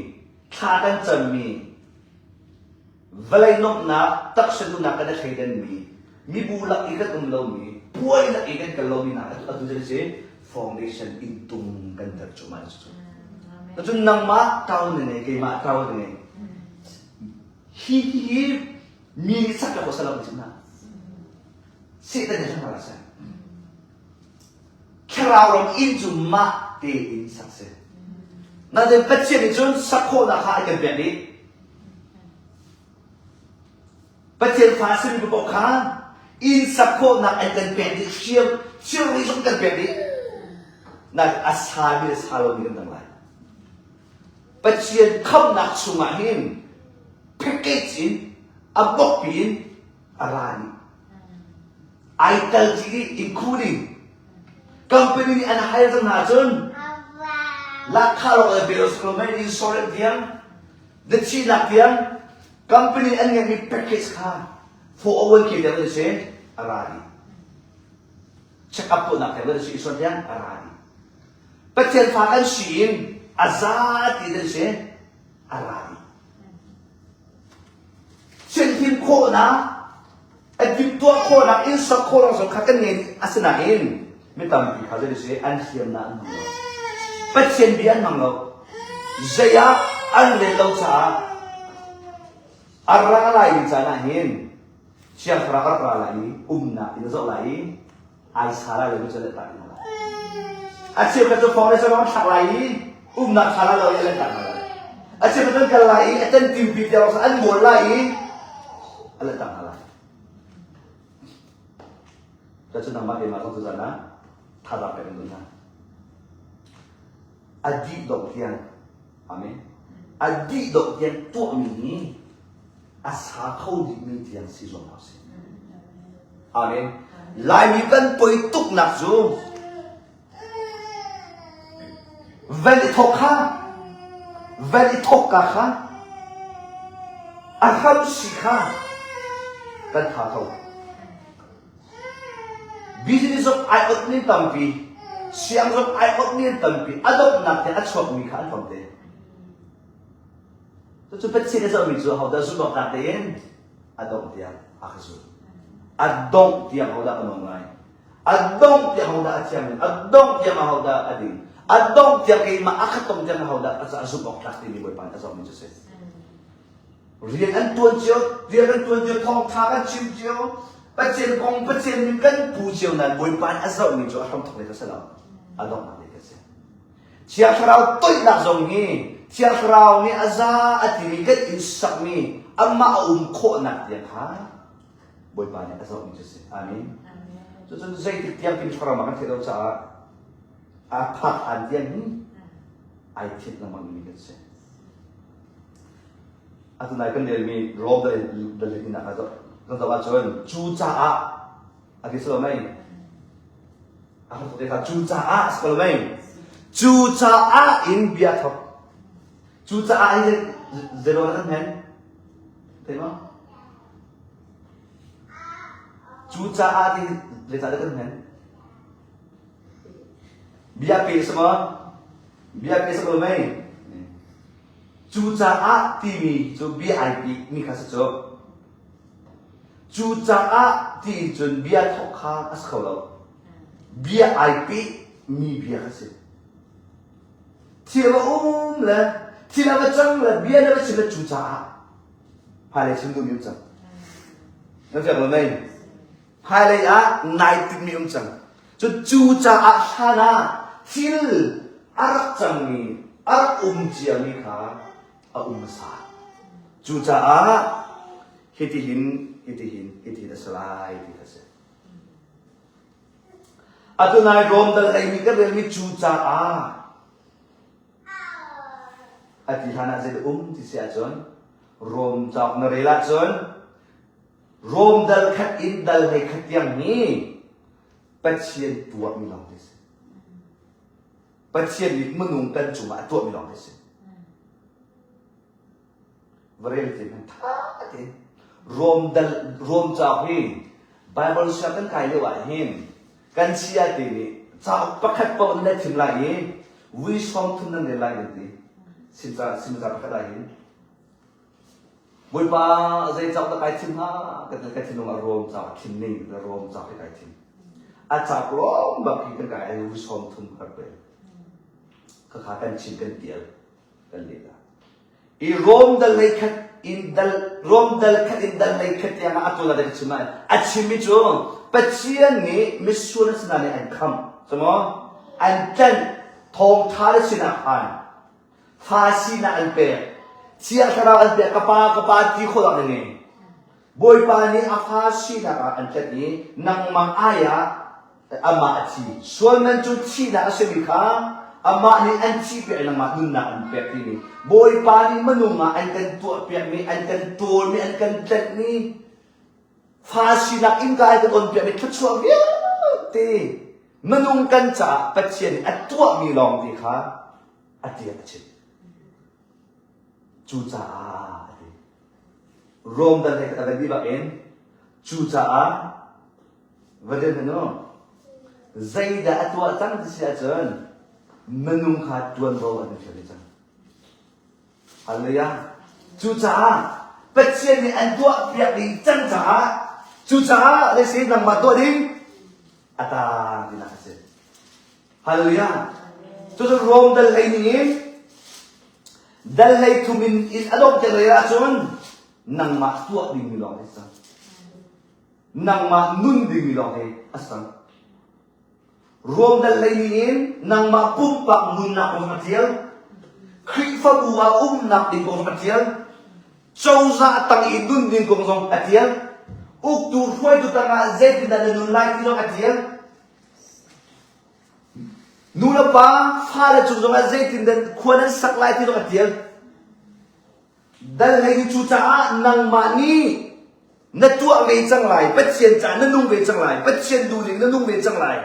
thla kan cammi, vawlei nuamhnak, taksa duhnak kan i thleidanmi, mibu lak i kan um lomi, puai lak i kan kal lomi hna atu atu si foundation inn tung kan ter cuahmah cu. Cun nangmah tau na ngei, keimah tau na ngei. Hi hi Mi nih sak ka salam chim hna. Satan nih hna seh. Thlarau ram inn cu mah tein sak si. Nain Pathian nih cun sak khawhnak kha a kan pek dih. Pathian fa simi paoh kha. Inn sak khawhnak an kan pek dih, hriam thilri zong kan pek dih. Nain a sami le sa lomi kan dang lai. Pathian khamhnak chungah hin package in a bawkpi in a ra dih. Ai tel dih including company nih an hire cang hna cun lahkhah lawng le bills ko mei insurance tiang na thihnak tiang company an ngeihmi package kha 401k tiang an si a ra dih. Check up tuahnak tiang an si insurance tiang a ra dih. Pathian fa kan si in a za ti an si a ra dih. Thianhlim khawhnak, a timhtuah khawhnak, inn sak khawhnak zong kha kan ngei asinain mi tampi kha zei si an hliamnak an hmang lo. Pathian bia an hmang lo. Zei ah an rel lo caah a ra lai mi caan ah hin Thiang Thlarau a rak ra lai i umnak in a zoh lai i ai sa lai lo mi cu a lehtak hna lai. A cheukhat cu foundation lawng thlak lai i umnak tha lai lo i a lehtak hna lai. A cheukhat an kal lai i a tantim pi tiang an ngawl lai i a lehtak hna lai. Cucu nangmah keimah zong tuzan ah thazaang pek in dun hna. A dih dongh tiang Amen. A dih dongh tiang tuahmi hi a sa kho dihmi tiang si zuam hna usih. Amen. Laimi kan poi tuknak cu van i thawk kha van i thawk ka kha a hram si kha kan tha tho. Business zong ai ot ning tampi, siang zong ai ot ning tampi, a donghnak te a chuakmi kha an tlawm te. Cucu Pathian a zohmi cu ahodah zumh awk tlak tein a dongh tiang a ka zul. A dongh tiang ahodah ka nawl ngai. A dongh tiang ahodah a thiang A dongh tiang ahodah a ding. A dongh tiang keimah a khat tong tiang ahodah a caah zumh awk tlak timi Bawipa nih a zohmi cu si. Rian an tuan cio, rian an tuan cio, thawngtha kan chim cio, Pathian kong Pathian min kan pu cio nain Bawipa nih a zohmi cu a hramthok lei ka si lo. A donghnak lei ka si. Thiang Thlarau toihnak zong hi Thiang Thlarau nih a za a timi kan inn sakmi amah a um khawhnak tiang kha Bawipa nih a zohmi cu si. Amen. Cucun zeitik tiang timi thlarau kan theih lo caah a phak han tiang hi ai thit lengmang mi kan si. Atu nai kan relmi Rom dal in ah kan zoh ahcun cu caah a ti si lo mei A hram te kha cucaah si ko mei. Cucaah in bia thok. Cucaah hi zeiruang kan hen? Thei maw? Cucaah ti zeicah dah kan hen? Bia pe si maw? Bia pe si ko mei. Cucaah timi cu bia ai pi mi kha si cu. Cucaah ti cun bia thawk kha a si kho lo. Bia ai peh mi bia kha si. Thil a um le thil a va cang le bia na va chim le cucaah hmailei chim duhmi um cang. Na fiang lo mei? Hmailei ah nai timhmi um cang. Cu cucaah hlan ah thil a rak cangmi, a rak um ciami kha a um hmasa. Cucaah hitihin, hitihin, hitihin a si lai ti kha a si. Atu nai Rom dal leimi kan relmi cucaah a ti hlan ah zei um ti si ahcun Rom cauk na rel ahcun Rom dal khat in dal hlei khat tiang hi Pathian tuahmi lawng te si. Pathian nih minung kan cungah a tuahmi lawng te si. Va rel te hmanh tha tein Rom dal Rom cauk hi Bible siang kan kai lio ah hin kan chia te nih cauk pakhat paoh nan thim lai i vui sawm thum nan rel lai nan ti sim ca sim ca pakhat ah hin Bawipa zei cauk dah kai thim hnga kan ka thinlung ah Rom cauk thim ning Rom cauk hi kai thim a cauk lawng bak hi kan kai ai vui sawm thum kar pe khakha kan chim kan tial kan leh la I Rom dal lei khat in dal Rom dal khat in dal lei khat tiang ah a tuan ah chim ai. A chimmi cu Pathian nih misual a sinah nih an khamh. Cumaw? An tlanh thawngtha le sinah khan fa sinak an pek. Thiang thlarau an pek ka pa ka pa ti khawh na ngei. Bawipa nih a fa sinak ah an tlaih i nangmah ai ah amah a thi. Sualman cu thihnak a simi kha amah nih an thihpiak i nangmah nunnak an pek timi Bawipa nih minung ah an kan tuahpiakmi, an kan tawlmi, an kan tlanhmi fa sinak innka an kan onpiakmi thluachuah vialte minung kan caah Pathian nih a tuahmi lawng te kha a tiah a chim. Cucaah a ti. Rom dal he ka va dih bak in cucaah va dir hmanh u. Zeidah a tuah cang ti si ahcun minung kha ṭuanvo an i fial cang. Hallelujah. Cucaah Pathian nih an tuah piak ding cang caah cucaah le si nangmah tuah ding a taang tinak a si. Hallelujah. Cucu Rom dal hlei ning in dal hlei thum in in a dongh ter ahcun nangmah tuah dingmi lawng hi cang. Nangmah nun dingmi lawng hi a sang. Rom dal hlei ning in nangmah pumpak nunnak kong a tial. Khrihfabu ah umnak ding kong a tial. Cozah tang i nun ding kong zong a tial. Uktu hruaitu tangah zeitindah na nun lai ti zong a tial. Nu le pa fale cung zongah zeitindah khua nan sak lai ti zong a tial. Dal hlei ni cucaah nangmah nih na tuah ve cang lai, Pathian caah na nung ve cang lai, Pathian duhning na nung ve cang lai,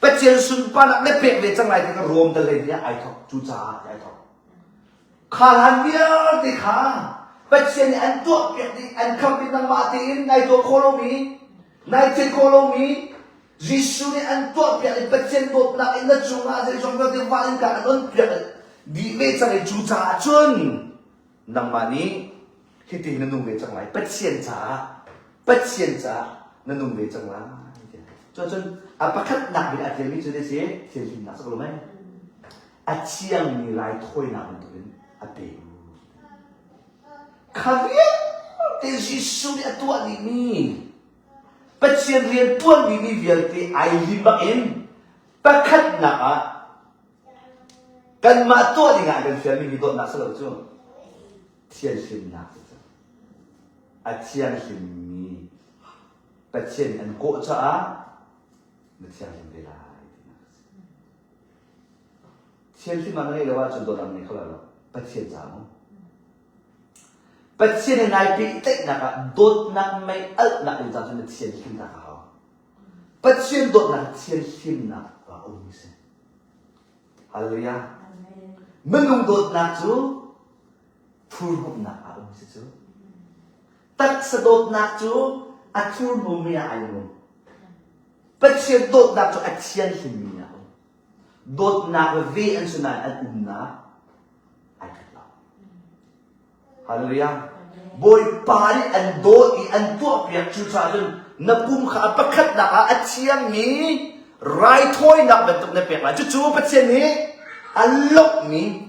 Pathian sunparnak na pek ve cang lai ti kha Rom dal hlei ni ah ai thok. Cucaah ti ai thok. Kha hlan vialte kha Pathian nih an tuahpiak dih, an khamh dih nangmah tein nai tuah khawh lomi, nai thil khawh lomi, Jesuh nih an tuahpiak i Pathian dawtnak in na cungah zeizong vialte van in ka an onpiak dih ve cang i cucaah cun nangmah nih hitin na nung ve cang lai Pathian caah Pathian caah na nung ve cang lai cucun a pakhatnak bik a tialmi cu si thianhlimnak sak lo mei a thiangmi raithawinak bantukin a pe kha vialte Jesuh nih a tuah dihmi Pathian rian ṭuanmi mi vialte ai lim bak in pakhatnak ah kanmah tuah dingah kan fialmi hi dawtnak si lo cu thianhlimnak si cu. A thianghlimmi Pathian an kawh caah na thianghlim ve lai tinak a si. Thianghlim ah na ngeih lo ahcun dawtnak na ngei kho lai lo. Pathian caah mu. Pathian he nai pehtlaihnak ah dawtnak mei alhnak ding caah cun na thianhlimnak a hau. Pathian dawtnak thianhlimnak a ummi si. Hallelujah. Minung dawtnak cu thurhnawmhnak ah um si cu. Taksa dawtnak cu a thurhnawmmi ah ai nuam. Pathian dawtnak cu a thianhlimmi ah um. Dawtnak ve an si nain an umnak ai khat lo. Hallelujah. Bawipa nih an dawt i an tuahpiak cucaah cun na pum kha a pakhatnak ah a thiangmi raithawinak bantuk na pek lai. Cucu Pathian nih a lawmhmi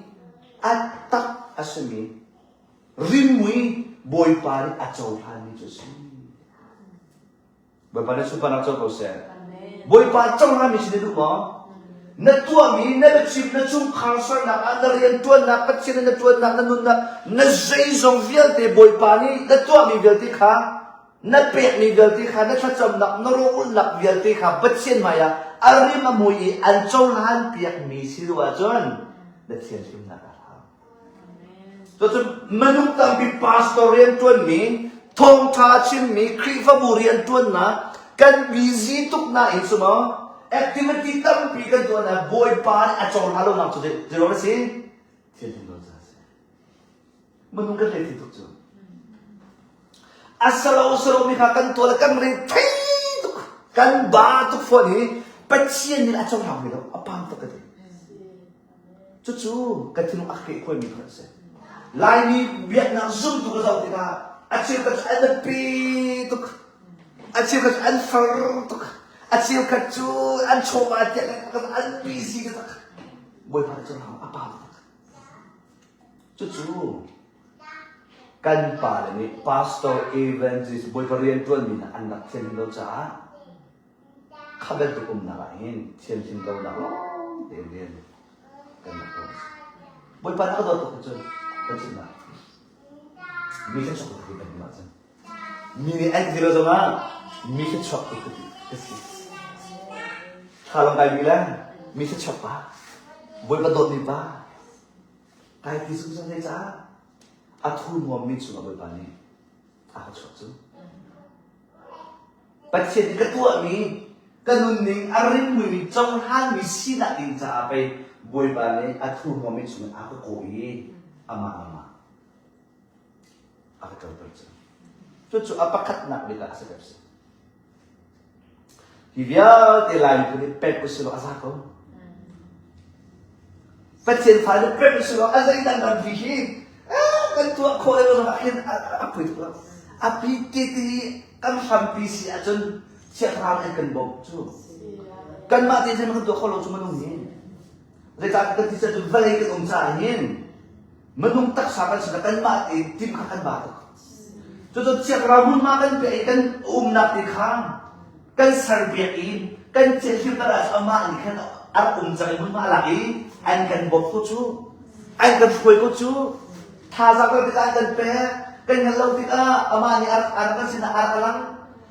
a tak a simi rimui Bawipa nih a cohlanmi cu a si. Bawipa nih sunparnak co ko seh. Bawipa cohlanmi si na duh maw? Na tuahmi, na biachim, na chungkhar sernak ah, na rianṭuannak, Pathian na ṭuannak, na nunnak, na zeizong vialte Bawipa nih na tuahmi vialte kha, na pekmi vialte kha, na thlacamnak, na rawlulhnak vialte kha Pathian hmaiah a rim a mui i an cohlan piakmi si duh ahcun na thianhlimnak a hram. Cucu minung tampi pastor rianṭuanmi, thawngṭha chimmi, Khrihfabu rianṭuannak kan busy tuk nain cu maw activity tampi kan tuah na Bawipa nih a cohlan lonak cu zeiruang a si? Thil him lo ca a si. Minung kan rethei tuk cu. A salo salo mi kha kan tuah le kan re thei tuk kan ba tuk fawn hi Pathian nih a cohlang ve lo a pam tuk ka ti. Cucu ka thinlung a hreh khuaimi phun a si. Laimi biaknak zumtu ka zoh tikah a cheukhat cu an biapi tuk, a cheukhat cu an far tuk, a cheukhat cu an chawva tiah an busy tuk. Bawipa nih cun a pa tuk. Cucu kan pale nih pastor evangelist Bawipa rianṭuanmi hna an rak thian lo caah Kha bantuk umnak ah hin thianhlim lonak lawng tein rian kan rak tuan a si. Bawipa nih a dawt tuk cun kan chimh lai. Mi kan sok tuk kan hnu ahcun. Mi nih an ti lo zongah mi thluachuak ti ka ti ka si. Thla long kai mi le mi thluachuak pa. Bawipa dawtmi pa. Kai ti zungzal zei caah a thu nuammi chungah Bawipa nih a ka chuak cu. Pathian nih ka tuahmi ka nunning a rimmuimi cohlanmi sinak ding caah pei Bawipa nih a thurhnawmmi chungin a ka kawh i amah lam ah a ka ṭolter cu. Cucu a pakhatnak bik ah a si ka si. Hi vialte Lai miphun hi pek usih law a za ko. Pathian fa nih pek usih law a zeidang kan vi hi kan tuah khawh le lo hin a pui tuk lo. A pi ti ti kan hrampi si ahcun chiahram an kan bawmh cu. Kanmah te kan tuah kho lo cu minung hi. Zeicah kan ti cun vawlei kan um caah hin minung taksa kan si kanmah tein tim kha kan ba tuk. Cucu chiakra hmunhma kan piah i kan umnak te kha kan serpiak i kan thianhlimter ahcun amah nih khan a rak um cang i hmunhma a lak i an kan bawmh ko cu. An kan hruai ko cu. Thazaang kan tikah an kan pek. Kan hngalh lo tikah amah nih a rak a rak kan sinah a rak a lang.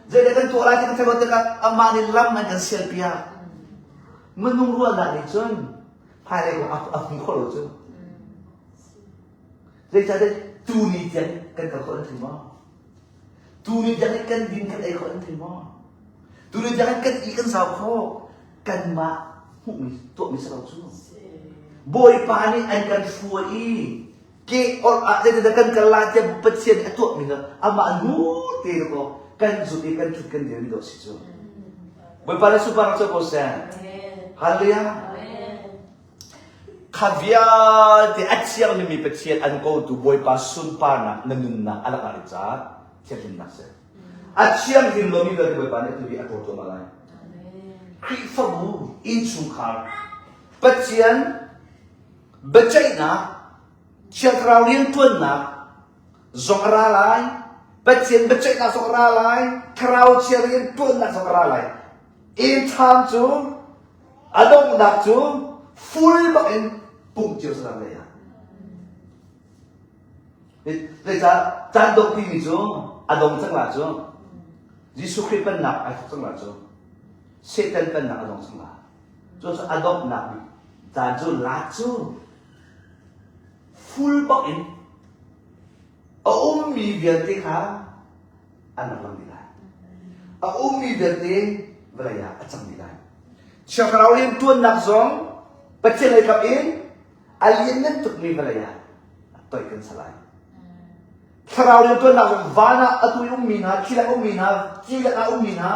Zeidah kan tuah lai ti kan theih lo tikah amah nih lam an kan sialpiak. Minung ruahnak nih cun hmailei kong a hmu kho lo cu. Zeicahtiah tuni tiang kan kal khawh an thei maw? Tuni tiang kan din kan ei khawh an thei maw? Tuni tiang kan i kan zau khawh kanmah hmuhmi tuahmi si lo cu. Bawipa nih an kan hruai i ke or ah zeitindah kan kal lai tiah Pathian nih a tuahmi kha amah nu te ko kan zut i kan thut kan dirmi dawh si cu. Bawipa le sunparnak cu ko seh. Hallelujah. Kha vialte a thianghlimmi Pathian an kotu Bawipa sunparnak na nunnak a lakah caah thianghlimnak si. A thianghlim lomi vialte Bawipa nih atu hi a ṭawl cuahmah lai. Khrihfabu innchungkhar Pathian biaceihnak Thiang Thlarau rianṭuannak zong a ra lai. Pathian biaceihnak zong a ra lai. Thlarau chia rianṭuannak zong a ra lai. Inn ṭham cu a donghnak cu full bak in pumh cio salang lei ah. Zeicah caan dongh timi cu a dong cang la cu Jesuh Khrih pennak ai thawk cang la cu Satan pennak a dong cang la. Cu cu a donghnak bik caan cu lat cu full bak in a ummi vialte kha an rak lang dih lai. A ummi vialte vawlei ah a cang dih lai. Chiakrau rianṭuannak zong Pathian lei kap in a lianngan tukmi vawlei ah toi kan si lai. Thlarau rianṭuannak zong van ah atu i ummi hna, thli lak ummi hna, ti lak ah ummi hna,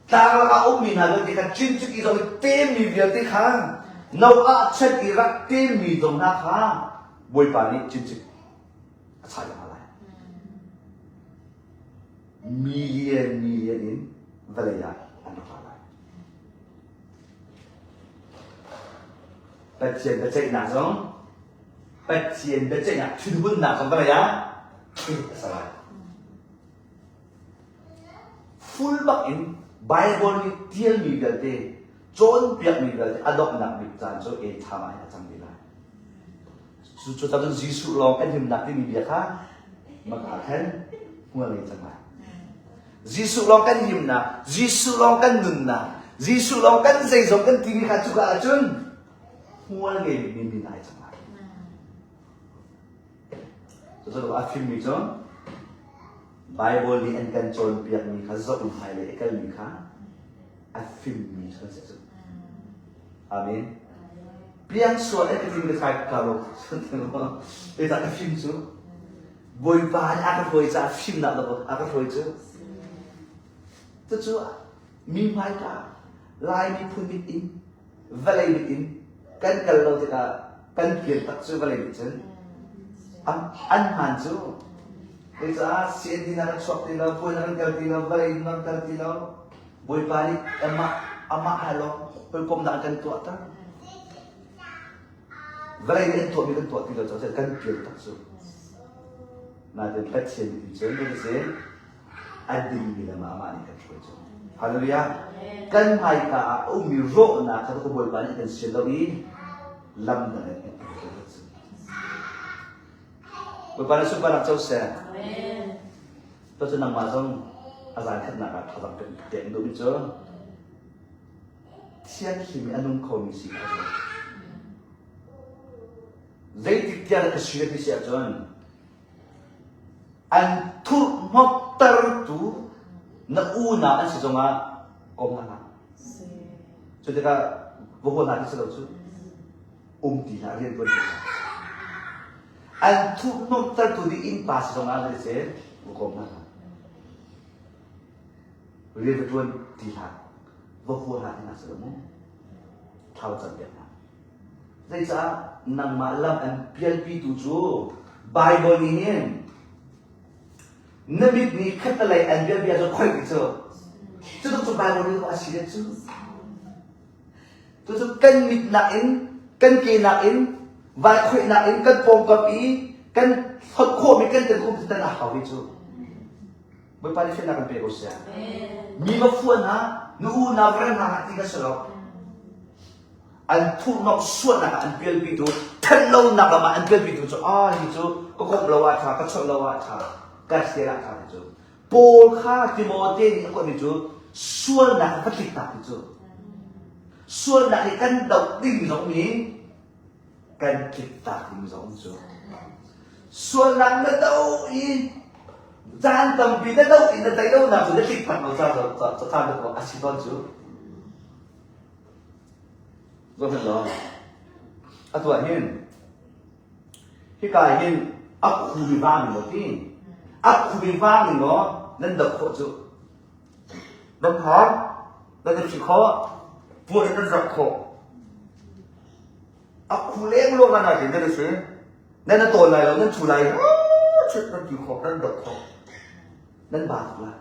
tlang lak ah ummi hna vialte kha cincik i zong i temmi vialte kha Noah chan i rak temmi zong hna kha Bawipa nih cincik a chah hna lai. Million million in vawlei ah an rak ra lai. Pathian biaceihnak zong Pathian biaceihnak thinhunnak zong vawlei ah a si lai. Full bak in Bible nih tialmi vialte cawnpiakmi vialte a donghnak bik caan cu end time ah hin a cang dih lai. Cu cun Jesuh lawng kan himnak timi bia kha maka khan hmual ngei cang lai. Jesuh lawng kan himnak, Jesuh lawng kan nunnak, Jesuh lawng kan zeizong kan timi kha cuka ahcun hmual ngei mi min ai cang lai. Cucu a fimmi cu Bible nih an kan cawnpiakmi kha zoh in hmailei a kalmi kha a fimmi kan si cu. Amen. Piang sual an ka tim ka kai ka lo. Zeicah ka fim cu? Bawipa nih a ka hruai caah fimnak dawh a ka hruai cu. Cucu mi hmaika Lai miphun mit in vawlei mit in kan kal lo tikah kan pian tak cu vawlei mit cun an hmaan cu. Zeicah CND na rak chuak ti lo, puai na kan kal ti lo, vawlei na kan kal ti lo. Bawipa nih amah amah he lawng hawikomnak an kan tuahter. Vawlei nih an tuahmi kan tuah ti lo caah kan pial tak cu. Nain Pathian nih cun kan si a dingmi lam ah amah nih kan hruai cu. Hallelujah. Kan hmaika ah a ummi rawhnak kha ka Bawipa nih kan sian lo i lam dang in kan hruai cu. Bawipa nih sunparnak co seh. Amen. Cucu nangmah zong a zan khatnak ah thazaang kan pek duhmi cu thianghlim i a nung khomi si kha cu zeitik tiang ka si ti si ahcun an thurhhnawmhtertu na unau an si zongah kom hna hlah. Cu tikah va haw hna ti si lo cu um ti hlah rian tuan ti hlah. An thurhhnawmhtertu ding innpa si zongah zei seh va kom hna hlah. Rian va tuan ti hlah. Va hua hlah ti hna si lo mu. Thlau cam piak hna. Zeicah nangmah lam an pialpitu cu Baibal nih hin na mit nih khattelei an biabia cu khoih ti cu. Cu cu Baibal nih a si cu. Cucu kan mit nakin kan ke nakin vai khoih nakin kan pawngkam i kan hot khawhmi kan tel khawhmi tan a hau ve cu. Bawipa nih fiannak kan pe ko seh. Mi va fuan hna, nu unau va rem hna ti ka si lo. An thurhnawk sualnak ah an pialpitu, thatlonak lam ah an pialpitu cu ah hi cu ka komh lo ah tha, ka chawnh lo ah tha, ka hrial ah tha ti cu. Paul kha Timote nih a kuatmi cu sualnak va tlik tak ti cu. Sualnak hi kan doh ding zong nih kan tliktak ding zong cu sualnak na do i caan tampi na do i na tei lonak cu na tliktak lo ca caan ko a si tawn cu zohhmanh law atu ah hin hika hin a khumi vang in law ti a khumi vang in law nan doh khawh cu nan thar nan i khawh puan nan rak khawh A khu lengluang ah nain nan i si. Nan a tawl lai lo, nan chu lai. Chit nan ti khawh, nan dok khawh. Nan ba tuk lai.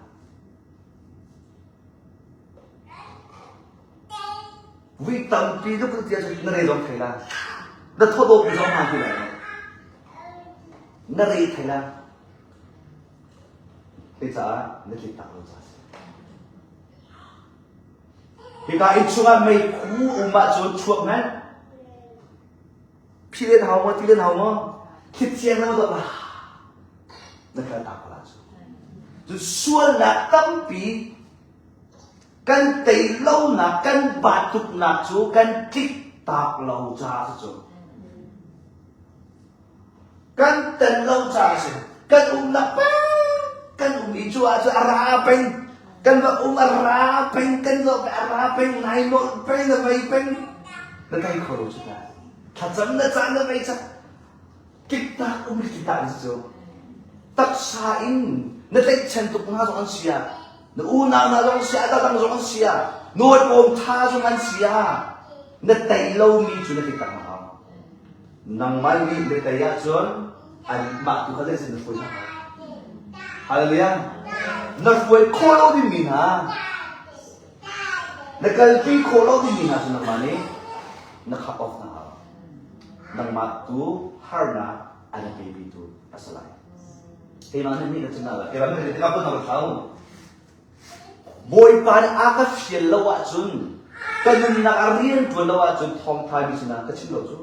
Vui tampi tuk tia cu na re zong thei la. Na thodawp zong hmaan ti lai lo. Na re thei la. Hei caah na tlik tak lo ca si. Hika inn chungah meikhu um ahcun chuak hmanh. Phi len hau maw, ti len hau maw? Thlit thiang na dawt lah. Na kal tak ko la cu. Cu sualnak tampi kan tei lonak, kan bat tuknak cu kan tlik tak lo caah cu. Kan tel lo caah a si. Kan umnak peng kan um i cu ahcun a ra peng. Kan va um a ra peng, kan zoh a ra peng, nai nolh peng, na vei peng. Na tei kho lo cu ta. Thlacam na caan na vei cak. Kiktak um kiktak ni cu. Taksa in na tlaihchan tuk hna zong an si ah, na unau hna zong si ah, dang zong an si ah, nawi tha zong an si ah, na tei lomi cu na kiktak na hau. Nangmah nih na tei ahcun anmah tu kha zeitin na hruai hna lai? Hallelujah. Na hruai khawh lo dingmi hna, na kalpi khawh lo dingmi hna cu nangmah nih na khap off hna hau. Nangmah tu harnak an pepitu a si lai. Keimah nih na cun lai. Keimah nih na ka thau. Bawipa nih a ka fial lo ahcun, ka nunnak a rian ṭuan lo ahcun thawngṭha mi sinah ka chim lo cu.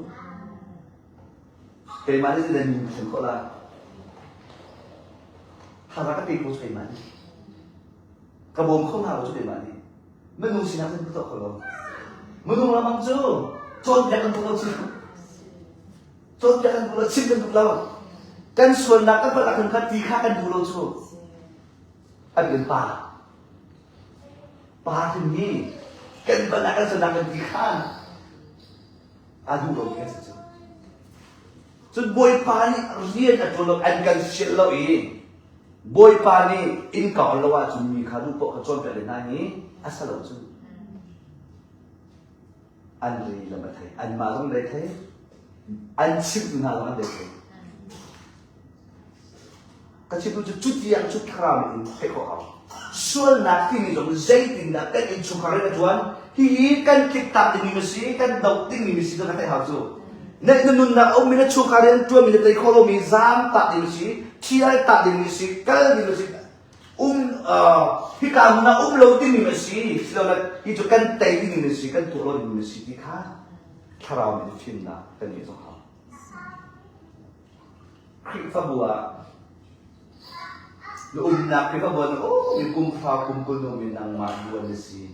Keimah nih nan min ka thlen khawh lai. Thazaang ka pe ko cu keimah nih. Ka bawm kho hna lo cu keimah nih. Minung sinah cun ka tuah kho lo. Minung lamang cu cawnpiak kan duh lo cu. Cawnpiak kan duh lo, chim kan duh lo. Kan sualnak kan palh ahkhan kha ti kha kan duh lo cu. An kan pa. Pa hrim hi kan ban ah kan sanak kan ti khan a duh lo mi kan si cu. Cun Bawipa nih rian a ṭuan lo an kan sial lo i Bawipa nih inn ka on lo ahcun mi kha duh paoh ka cawnpiak le hna hi a sa lo cu. An ri lam a thei. Anmah zong dei thei. An chimhtu hna zong an dei thei. Ka chimtu cu cutiang cu thlarau in theih khawh hau. Sualnak timi zong zeitindah kan innchungkhar in a ṭuan? Hihi kan tliktak dingmi ma si, kan doh dingmi ma si cu ka theih hau cu. Na, na nunnak a ummi na chungkhar in ṭuanmi na tei khawh lomi zaam tah ding ma si, thial tah ding ma si, kal ding ma si, um uh, hika hmun ah um lo dingmi ma si, silole hi cu kan tei dingmi ma si, kan tuah lo dingmi ma si ti kha thlarau in fimnak kan ngeih zong hau. Khrihfabu ah. Na umnak Khrihfabu ah oh mi kum fa kum kul nungmi nangmah duan na si.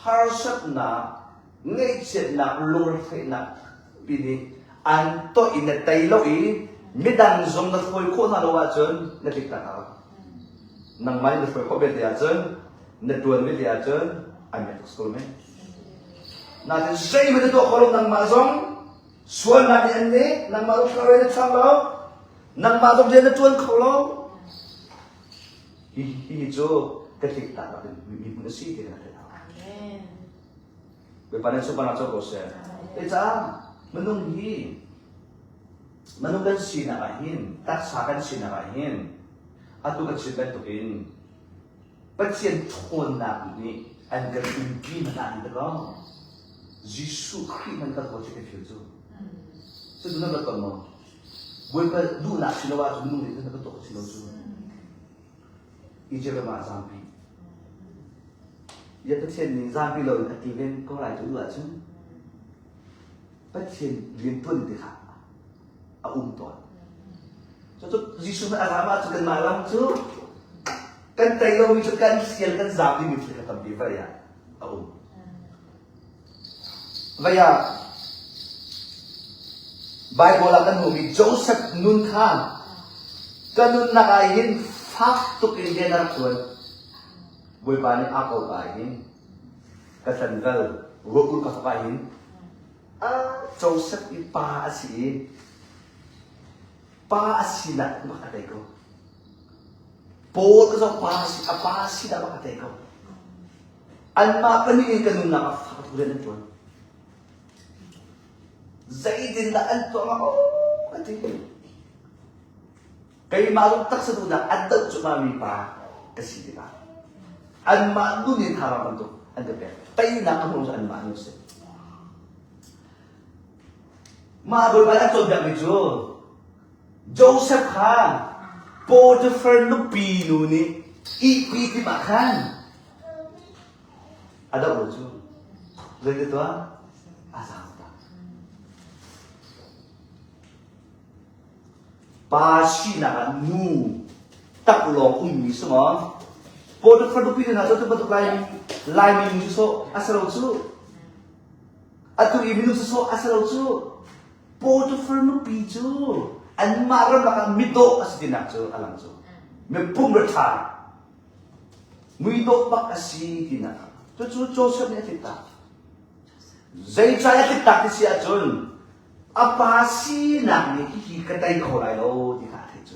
Harsatnak, ngaihchiatnak, lungretheihnak pi nih an toih in na tei lo i midang zong na hruai khawh hna lo ahcun na tlik tak hau. Nangmah nih na hruai khawh belte ahcun na ṭuan belte ahcun ai met tuk ko men. Nain zeihmanh na tuah khawh lo nangmah zong sualnak nih an nih nangmah zong thlarau na chang lo nangmah zong rian na ṭuan kho lo. Hi hi cu ka tlik tak ah mi hmun a si ti kan theih. Bawipa nih sunparnak co ko seh. Caah minung hi minung kan sinak ah hin taksa kan sinak ah hin atu ka chim bantukin Pathian ṭhawnnak nih an kan umpi hmanh ah hin takaw Jesuh Khrih hmanh kan kaw kan feel cu. Cucu nan rat ton maw? Bawipa duhnak si lo ahcun minung nih nan kan tuah si lo cu. Egypt ram ah zaampi. Ya Pathian nih zaampi loin a kilven ko lai cu ahcun Pathian rianṭuan ti kha a um tawn. Cucu Jesuh nih a zaam ahcun kanmah lam cu kan tei lomi cu kan sial kan zaam dingmi thil kha tampi vawlei ah a um. Vawlei ah Bible ah kan hmuhmi Joseph nun kha ka nunnak ah hin fak tuk in rian a rak ṭuan. Bawipa nih a ko ka hin ka tlanval ruah ka fapa hin Joseph i pa a si i pa a sinak bak a tei ko. Paul zong pa a si, a pa sinak bak a tei ko. Anmah pahnih in ka nunnak ah fak tuk rian an ṭuan. Zeitindah an tuah hnga maw ka ti. Keimah zong taksa duhnak an doh cuahmah mi pa ka si tikah anmah nun in thazaang bantuk an ka pek. Teinak a hmuh cu anmah nun si. Mah Bawipa nih a cawnpiakmi cu Joseph kha Potiphar nupi nu nih ihpi tim ah khan a doh lo cu. Zei tuah? A zaam tak. Pa sinak ah nu taklawng ummi si maw? Potiphar nupi hna cu bantuk Laimi Laimi nu sawh a si lo cu. Atu i minung sawsawh a si lo cu. Potiphar nupi cu anmah ram lakah midawh a si tinak cu a lang cu. Mipum ra ṭha. Muidawh bak a si tinak. Cucu Joseph nih a tlik tak. Zeicah a tlik tak ti si ahcun a pa sinak nih hihi ka tei kho lai lo ti kha a theih cu.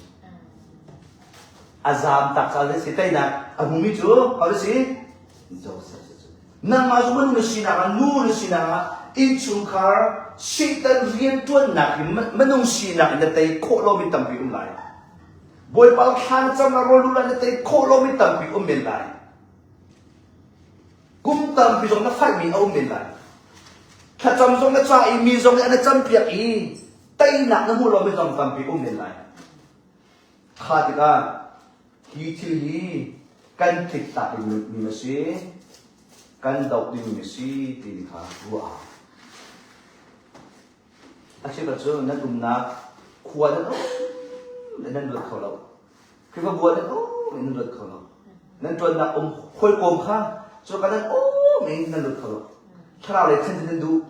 A zaam tak caah si teinak a hmumi cu ho si? Joseph si cu. Nangmah cu minung na sinak ah nu na sinak ah innchungkhar Satan rianṭuannak hi minung sinak in na tei khawh lomi tampi um lai. Bawipa thla na cam ah rawl na tei khawh lomi tampi um men lai. Kum tampi zong na faihmi a um men lai. Thlacam zong na ca i mi zong nih an na campiak i teinak na hmuh lomi zong tampi um men lai. Kha tikah hi thil hi kan tliktak dingmi a si, kan doh dingmi a si timi kha ruah a hau. A cheukhat cu nan umnak khua nan um le nan luat kho lo. Khrihfabu ah nan um in nan luat kho lo. Nan ṭuannak um hawikom kha cu ka nan um in nan lut kho lo. Thlarau lei then nan duh.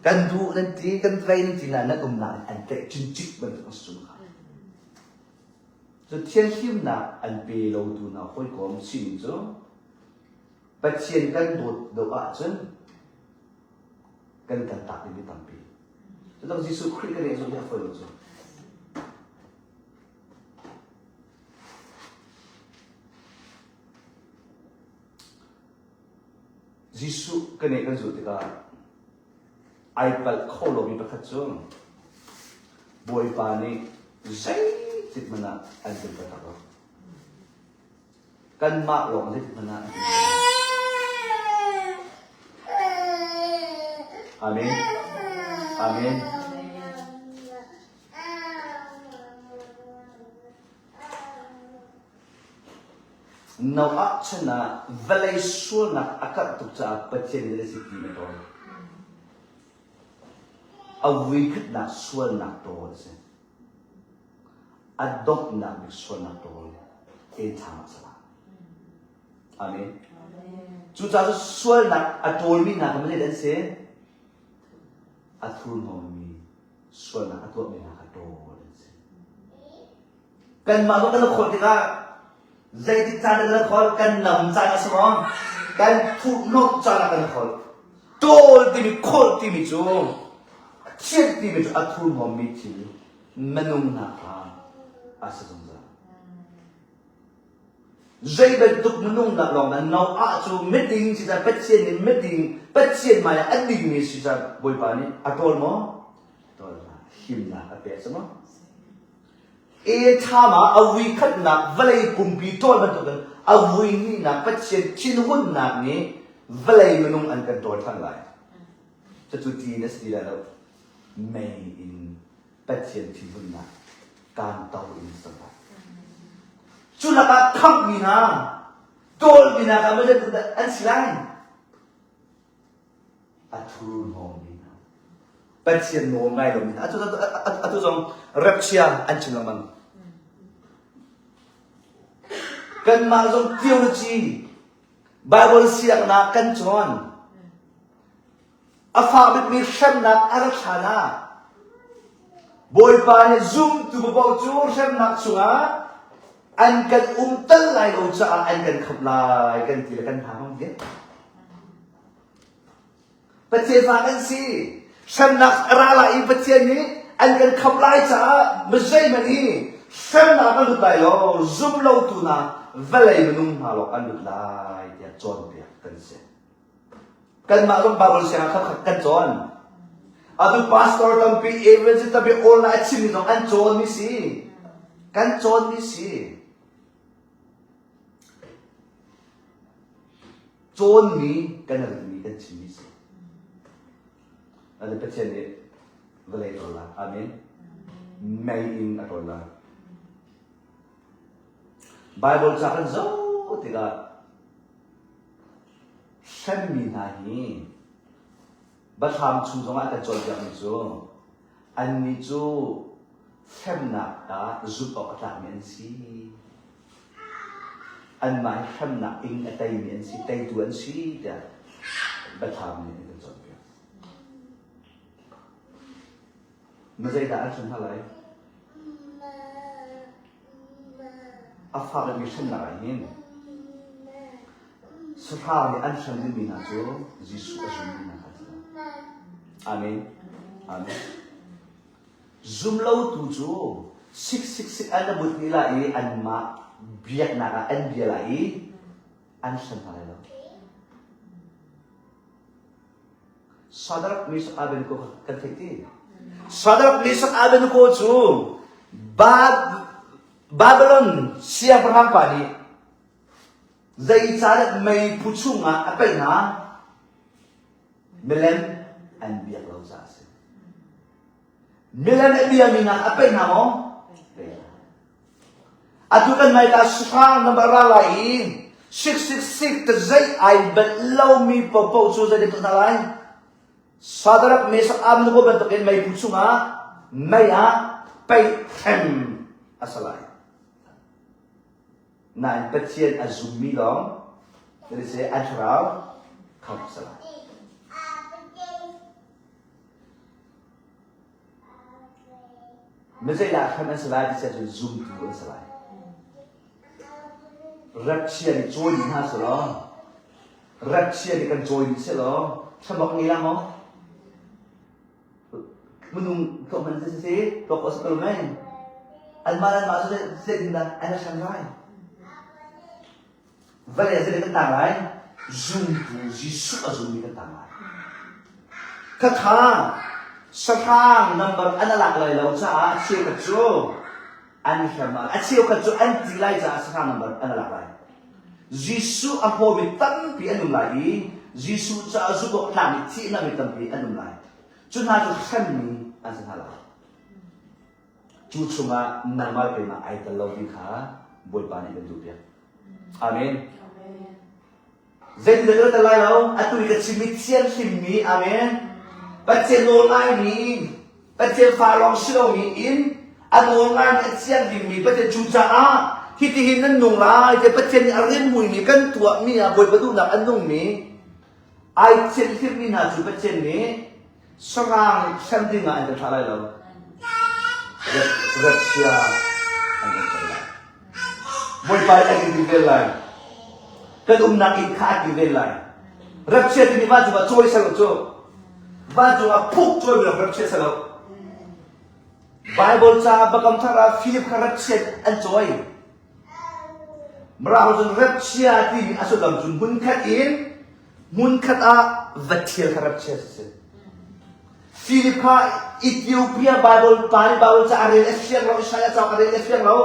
Kan duh nan ti, kan vei nan ti na nan umnak an tlaih cincik bantuk a si kha. Cu thianhlimnak an pe lotu hna hawikom sining cu Pathian kan dawt lo ahcun kan kaltak dingmi tampi. Cutak Jesuh Khrih kan zumh hi a fawi lo cu. Jesuh kan kan zulh tikah ai palh kho lomi pakhat cu Bawipa nih zeitik hmanh ah an kan kaltak lo. Kanmah lawng zeitik hmanh ah an kan kaltak lo. Amen. Amen. Noah chan ah vawlei sualnak a karh tuk caah Pathian nih a si ti a tawl. A vuikhatnak sualnak tawl a si. A donghnak bik sualnak ṭawl en ṭham ah salah. Amen. Cucaah cu sualnak a ṭawlmi hna kha mah an si? A thurhnawmmi sualnak a tuahmi hna kha ṭawl an si. Kanmah zong kan khawh tikah zeitik caan dah kan khol? Kan nam caan a si maw? Kan thurhnawmh caan ah kan khol. Ṭawl timi khawlh timi cu thianh timi cu a thurhnawmmi thil minung hna kha a si zungzal. Zei bantuk minung dah lawng dah Noah cu miding si cang Pathian nih miding Pathian hmai ah a dingmi si cang Bawipa nih a ṭawl maw? Ṭawl hlah. Himnak a pek si maw? E ṭham ah a vui khatnak vawlei pumpi ṭawl bantukin a vui hnihnak Pathian thinhunnak nih vawlei minung an kan ṭawl ṭhan lai. Cucu ti in a si ti lai lo. Mei in Pathian thinhunnak kaan to in cang lai. Cu lakah khamhmi hna, tawlmi hna kha zeitin dah an si lai? A thurhnawmmi hna. Pathian nawl ngai lomi hna. Atu, atu zong rapchia an chim lengmang. Kanmah zong theology, Bible siangnak kan cawn. A fak bikmi hremnak a rat hlan ah Bawipa nih zumtu paoh cu hremnak chungah an kan umtal lai lo caah an kan khamh lai kan ti le kan hna hmang vial. Pathian fa kan si. Hremnak a ra lai i Pathian nih an kan khamh lai caah zeihmanh hi hremnak an lut lai lo, zum lotu hna vawlei minung hna lawng an lut lai tiah cawnpiak kan si. Kanmah zong Bible siangah kha kan cawn. Atu pastor tampi, evangelist tampi online a chimmi zong an cawnmi si. Kan cawnmi si. Cawnmi kan rinmi kan chimmi si. Ane Pathian nih vawlei ṭawl la. Amen. Mei in a ṭawl la. Bible ca kan zoh tikah Hremmi hna hi Biathlam chung zongah kan cawnpiakmi cu annih cu hremnak ah zumh awk a tlakmi an si. Anmah hi hremnak ing a teimi an si, teitu an si tiah Biathlam nih an kan cawnpiak. Na zeidah an hrem hna lai? A fakmi hremnak ah hin sahrang nih an hrem dingmi hna cu Jesuh a zummi hna kha an si lai. Amen. Amen. Zumlotu cu sik sik sik an but ni lai i anmah biaknak ah an bia lai i an hrem hna lai lo. Shadrach, Meshach, Abednego kan theih ti. Shadrach, Meshach, Abednego cu Babylon siangpahrang pa nih zeicahdah meiphu chungah a paih hna? Milem an biak lo caah a si. Milem a biami hna a paih hna maw? Paih hna. Atu kan hmaika sahrang na ra lai i 666 ka zei ai banh lomi paohpaoh cu zeitin tuah hna lai? Sadarak Meshach Abednego bantukin meiphu chungah mei ah peih hrem a si lai. Nain Pathian a zummi lawng an thlarau khamh a si lai. Mizeidah hrem an si lai ti si ahcun zumtu an si lai. Rapchia nih cawi dih hna selaw, rapchia nih kan cawi dih selaw, thlabak ngei la maw? Minung tlawm hmanh si si, tlawk awk si ko mei. Anmah le anmah cu zeitindah an i hrem lai? Vawlei ah zeidah kan tang lai? Zumtu Jesuh a zummi kan tang lai. Khakha sahrang number an alak lai lo caah a cheukhat cu an hrem a cheukhat cu an ti lai caah sahrang number an alak lai. Jesuh a hawmi tampi an um lai i Jesuh caah zumh awk tlakmi thihnak mi tampi an um lai. Cu hna cu hremmi an si hna lai. Cu chungah nangmah keimah ai tel lo ti kha Bawipa nih kan duhpiak. Amen. Zeitindah kan tel lai lo? Atu i ka chimmi thianghlimmi, amen. Pathian nawl ngaimi, Pathian fa lawng si lomi in A nawl ngaimi a thianghlimmi Pathian cucaah hitihin nan nung lai tiah Pathian nih a rimhmuimi kan tuahmi ah Bawipa duhnak an nungmi ai thianhlimmi hna cu Pathian nih sahrang hrem ding ah an kan thlah lai lo. Rapchia an kan thlah lai. Bawipa nih a kan kilven lai. Kan umnak inn kha a kilven lai. Rapchia timi vancung ah cawi seh lo cu. Vancung ah phuk cawimi lawng rapchia seh lo. Baibal ca Biakam Thar ah Philip kha rapchia an cawi. Mirang cun rapchia timi a sullam cu hmunkhat in hmunkhat ah va thial kha rapchia a si. Philip kha Ethiopia Baibal pa nih Baibal ca a rel a fiang lo, Isaiah cauk a rel a fiang lo.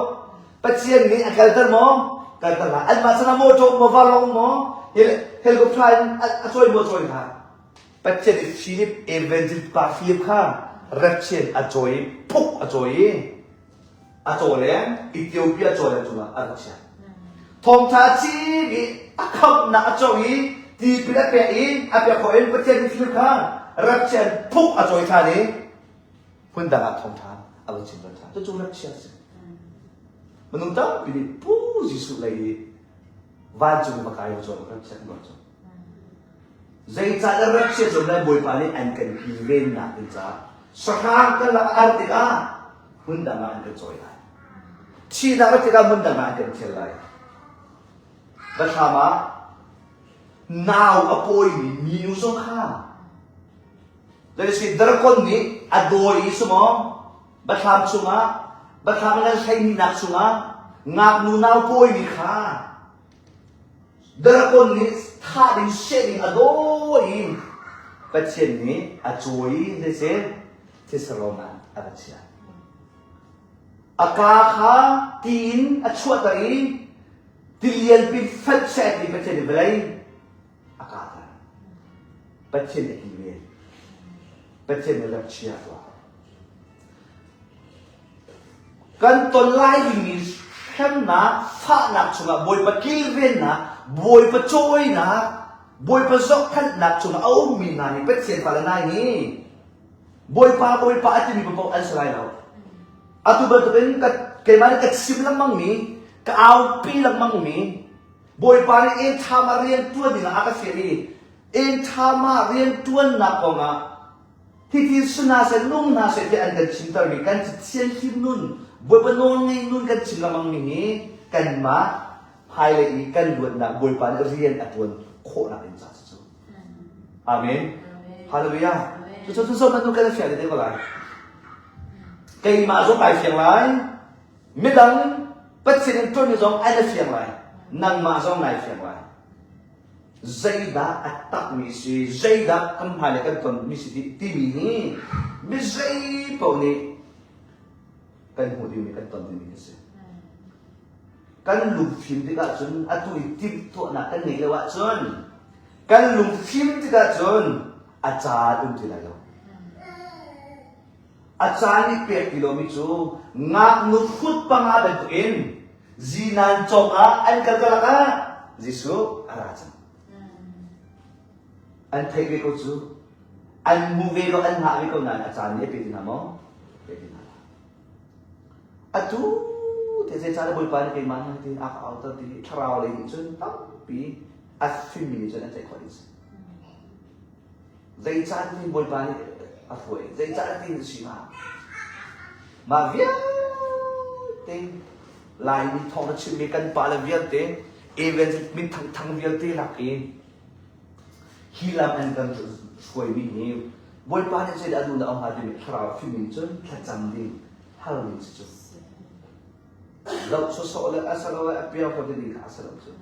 Pathian nih a kalter maw? Kalter hlah. Anmah chan ah mawṭaw maw vanlawng maw helicopter in a cawi maw cawi hlah. Pathian nih Philip evangelist pa Philip kha rapchia in a cawi i phuk a cawi i a caw leng Ethiopia caw leng cungah a rak chia. Thawngṭha a chim i a khamhnak a co i tipil a pek i a pek khawh in Pathian nih Philip kha rapchia in phuk a cawi ṭhan i hmun dang ah thawngṭha a va chim ṭhan. Cucu rapchia a si. Minung tampi nih Pu Jesuh lei i vancung va kai cawn rapchia kan ruah cu. Zeicahtiah rapchia cu le Bawipa nih an kan kilvennak ding caah sahrang kan lak ar tikah hmun dang ah an kan cawi lai. Thihnak rat tikah hmun dang ah an kan thial lai. Biathlam ah nau a pawimi minu zong kha Zeiti drakon nih a dawi i sumaw biathlam chungah biathlam in an hleihnak chungah ngaknu nau pawimi kha Drakon nih thah ding seh ding a dawi i Pathian nih a cawi zeiceh thisa rom ah a va chiah. A kaa kha ti in a chuahter i tilian pin fat seh ti Pathian nih vawlei a kahter. Pathian nih a kilven. Pathian nih rak chia tuah. Kan ton lai dingmi hremnak, fahnak chungah Bawipa kilvennak, Bawipa cawinak, Bawipa zohkhenhnak chungah a ummi hna nih Pathian fale nai nih Bawipa Bawipa a timi paoh an si lai lo. Atu bantukin ka, keimah nih ka chim lengmangmi, ka aupi lengmangmi, Bawipa nih en ṭhama rian ṭuan dingah a ka fial i en ṭhama rian ṭuannak kongah Hiti si hna seh, nung hna seh tiah an kan chimtermi kan thianhlim nun, Bawipa nawlngei nun kan chim lengmangmi hi kanmah hmailei i kan luatnak Bawipa nih rian a ṭuan khawhnak ding ca cu. Amen. Hallelujah. Cucu cu zoh hmanh kan fiang te ko lai. Keimah zong kai fiang lai. Midang Pathian in ṭuanmi zong an i fiang lai. Nangmah zong nai fiang lai. Zeidah a takmi si, zeidah kan hmailei kan tonmi si timi hi mi zei paoh nih kan hmuh dingmi kan ton dingmi a si. Kan lungfim tikah cun atu i timhtuahnak kan ngeih lo ahcun kan lungfim tikah cun a caan um ti lai lo. A caan i pek ti lomi cu ngaknu hrut panga bantukin zinan cawk ah an kal kalak ah Jesuh a ra cang. An theih ve ko cu. An hmu ve ko, an hngah ve ko nain a caan nih a pe ti hna maw? Pe ti hna lo. Atu te zeicahdah Bawipa nih keimah hi ti a ka auter ti thlarau lei nih cun tampi a fimmi nih cun an theih khawh ding si. Zeicahti Bawipa nih a hruai? Zeicahti na si hnga? Mah vialte Laimi thawng na chimmi kan pale vialte evangelist min thangthang vialte lak i hi lam an kan hruaimi hi Bawipa nih zeidah a duh na um hnga timi thlarau fimmi cun thlacam ding hal ding si cu. Zoh sawsawh le a salo le a piang ko ding kha a si lo cu.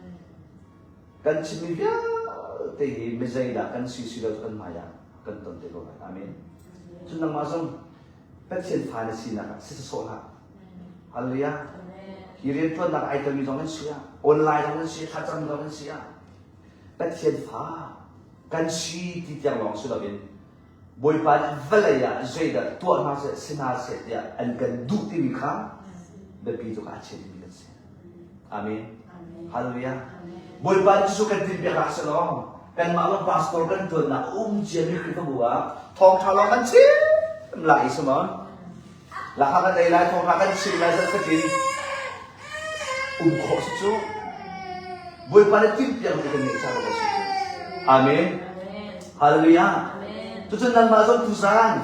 Kan chimmi vialte hi mi zeidah kan si si lo cu kan hmai ah kan ton te ko lai. Amen. Cun nangmah zong Pathian fa na sinak ah si sawsawh hlah. Hallelujah. Hi rianṭuannak ai telmi zong nan si ah, online zong nan si, thlacam zong nan si ah, Pathian fa kan si ti tiang lawng si loin Bawipa nih vawlei ah zeidah tuah hna seh, si hna seh tiah an kan duh timi kha biapi tuk ah a chia dingmi kan si. Amen. Hallelujah. Bawipa nih cucu kan tinhpiak hlah seh law kanmah lawng pastor kan ṭuannak a um ciami Khrihfabu ah thawngṭha lawng kan chim lai i si maw? Lakha kan ei lai, thawngtha kan chim lai zat fatin um khawh si cu. Bawipa nih timhpiak mi kan ngeih caah a si cu. Amen. Hallelujah. Cucun nangmah zong tuzaan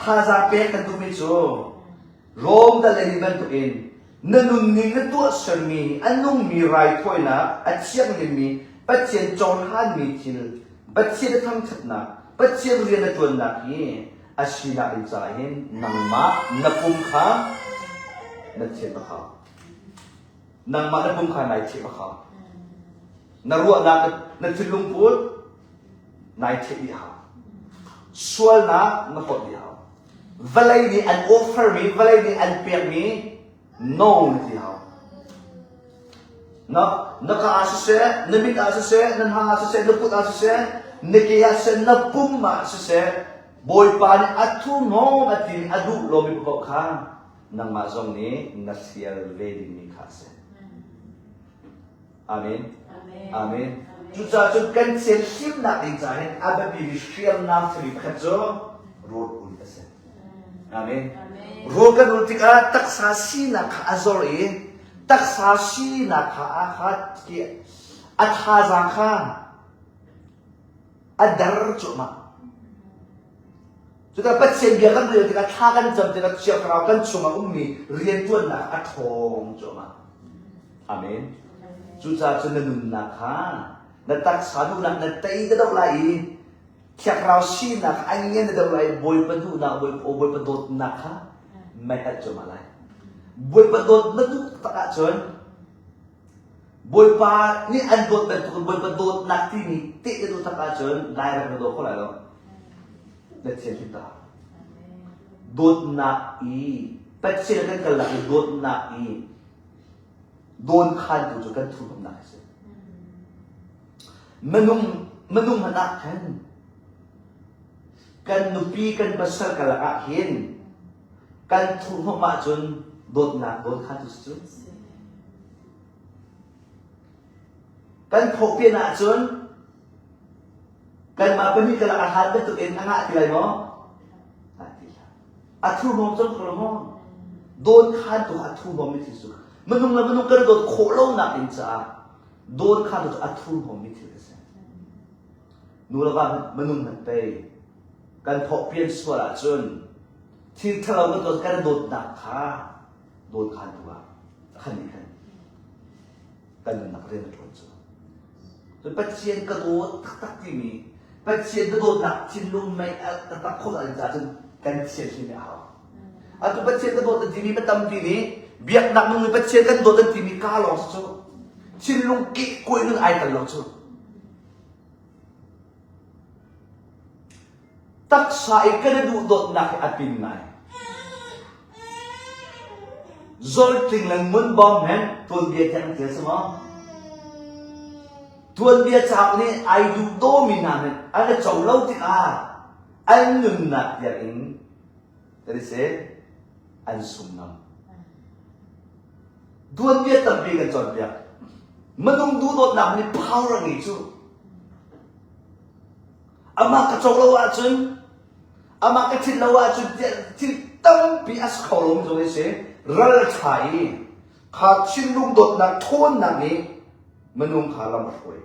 thazaang pek kan duhmi cu Rom dal le ni bantukin na nunning na tuahsermi a nungmi raithawinak a thianghlimmi Pathian cohlanmi thil Pathian na thangṭhatnak Pathian rian na ṭuannak hi a sinak in caah hin nangmah na pum kha na thianh a hau. Nangmah na pum kha nai thieh a hau. Na ruahnak na thinlung put nai thieh dih a hau. Sualnak na hlawt dih a hau. Vawlei nih an offer mi, vawlei nih an pekmi no na ti hau. Na, na ka ah siseh, na mit ah siseh, na hna ah siseh, na kut ah siseh, na ke ah siseh, na pum ah siseh, Bawipa nih a thurhnawm a timi a duh lomi paoh kha nangmah zong nih na hrial ve dingmi kha a si. Amen. Amen. Cucaah cun kan thianhlimnak ding caah hin a biapimi hriamnam thilri pakhat cu rawl ul a si. Amen. Rawl kan ul tikah taksa sinak kha a zor i taksa sinak kha a kha a thazaang kha a dar cuahmah. Cutikah Pathian bia kan rel tikah thla kan cam tikah Thiang Thlarau kan chungah ummi rianṭuannak a ṭhawng cuahmah. Amen. Cucaah cun na nunnak kha na taksa duhnak na tei na doh lai i Thiang Thlarau sinak a ngen na doh lai i Bawipa duhnak Bawipa aw Bawipa dawtnak kha mei alh cuahmah lai. Bawipa dawt na duh tak ahcun Bawipa nih an dawt bantukin Bawipa dawtnak timi teh na duh tak ahcun Lairam na daw kho lai lo. Na thianhlim ta. Dawtnak i Pathian kan kalnak i dawtnak i dawnkhantu cu kan thurhnawmnak a si. Minung minung hmanh ah khan kan nupi kan pasal kalak ah hin kan thurhnawmh ahcun dawtnak dawnkhantu si cu. Kan thawhpian ahcun kanmah pahnih kalak a hlat bantuk in a ngah ti lai maw? Ngah ti hlah. A thurhnawm cang ko lo maw? Dawnkhantu a thurhnawm mi thil cu minung le minung kan dawt khawh lonak ding caah dawnkhantu cu a thurhnawm mi thil a si. Nu le va minung hmanh pei kan thawhpian sual ahcun thil ṭhalo kan dawt kan dawtnak kha dawnkhantu ah khan nih khan kan nunnak rian a ṭuan cu. Cun Pathian ka dawt taktak timi Pathian ka dawtnak thinlung mei alh taktak khawh ding caah cun kan thianhlim a hau. Atu Pathian ka dawt an timi pa tampi nih biaknak nung nih Pathian kan dawt an timi ka lawng si cu thinlung kehkuai nun ai tel lo cu. Taksa i kan i duhdawtnak hi a pin ngai. Zawltling le ngunbawm he tuanbia thiang an tial si maw? Tuanbia cauk nih ai duhdawmi hna nih an i co lo tikah an nunnak tiangin kan i seh an sung ngam. Tuanbia tampi kan cawnpiak. Minung duhdawtnak nih power a ngei cu. Amah ka co lo ahcun amah ka ṭhit lo ahcun thil tampi a si kho lomi zong hi si ral a ṭha i kha thinlung dawtnak ṭhawnnak nih minung kha lam a hruai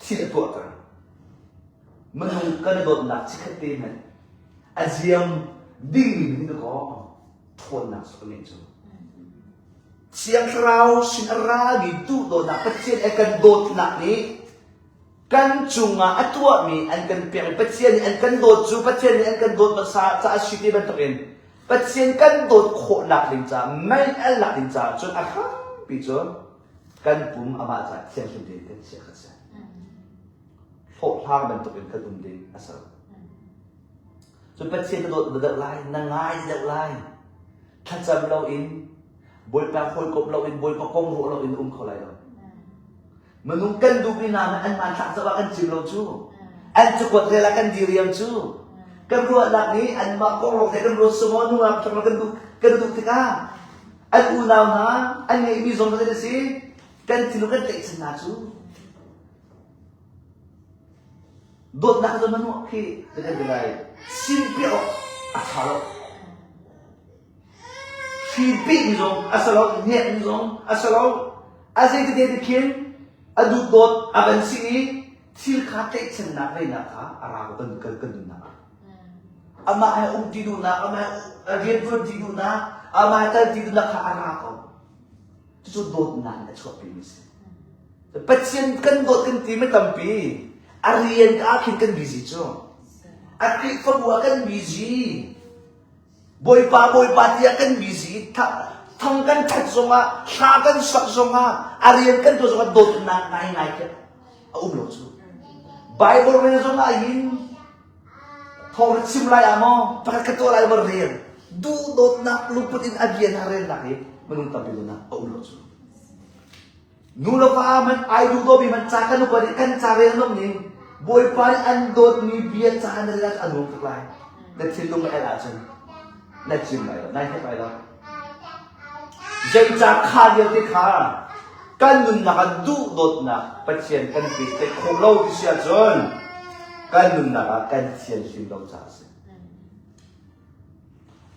thil a tuahter minung kan i dawtnak chikkhat te hmanh a ziam dingmi hin kaw ṭhawnnak cu ka ngeih cu Thiang Thlarau sin a rami duhdawtnak Pathian he kan dawtnak nih kan cungah a tuahmi an kan pek Pathian nih an kan dawt cu Pathian nih an kan dawt hmasa caah si ti bantukin Pathian kan dawt khawhnak ding caah mei alnak ding caah cun a hrampi cu kan pum amah caah thianghlim tein kan chiah kha si. Hlawhhlang bantukin kan um ding a si. Cun Pathian na dawt na deuh lai, na ngai deuh lai. Thlacam loin Bawipa hawikomh loin Bawipa kong ruah loin um kho lai lo. Minung kan duhmi hna nih an hmanthlak zoh ah kan cim lo cu. An cakuat rel ah kan diriam cu. Kan ruahnak nih anmah kong lawng te kan ruat sumaw nungak thlang kan duh kan duh tikah an unau hna an ngeihmi zong kan si kan thinlung kan tlaihchan hna cu. Dawtnak cu manuah khi kan ti lai. Simpiah awk. A ṭha lo. Hri bih zong a si lo, hnek zong a si lo. A zeitete te khin a duhdawt a van si i thil kha tlaihchannak veinak kha a ra ko kan kan kan nunnak ah. Amah he um ti duhnak, amah he rian ṭuan ti duhnak, amah he kal ti duhnak kha a ra ko. Cucu dawtnak in a chuahpimi a si. Pathian kan dawt kan ti mi tampi a rian ah khin kan busy cu. A Khrihfabu ah kan busy. Bawipa Bawipa tiah kan busy. Thang kan that zongah, thla kan sak zongah, a rian kan tuah zongah dawtnak ngaingai khi a um lo cu. Bible rel zongah hin thawng chim lai ah maw pakhat ka tuah lai maw rel duh dawtnak lungput in a rian a relnak hi minung tampi dawtnak a um lo cu. Nu le va hmanh ai duh dawmi hmanh ca kan upa nih kan ca rel nom ning Bawipa nih an dawtmi bia ca na rel a nuam tuk lai. Na thinlung na el ahcun na cim lai lo, nai hnek lai lo. Zeicah kha vialte kha kan nunnak ah duhdawtnak Pathian kan pehtlaih khawh lo ti si ahcun kan nunnak ah kan thianhlim lo caah a si.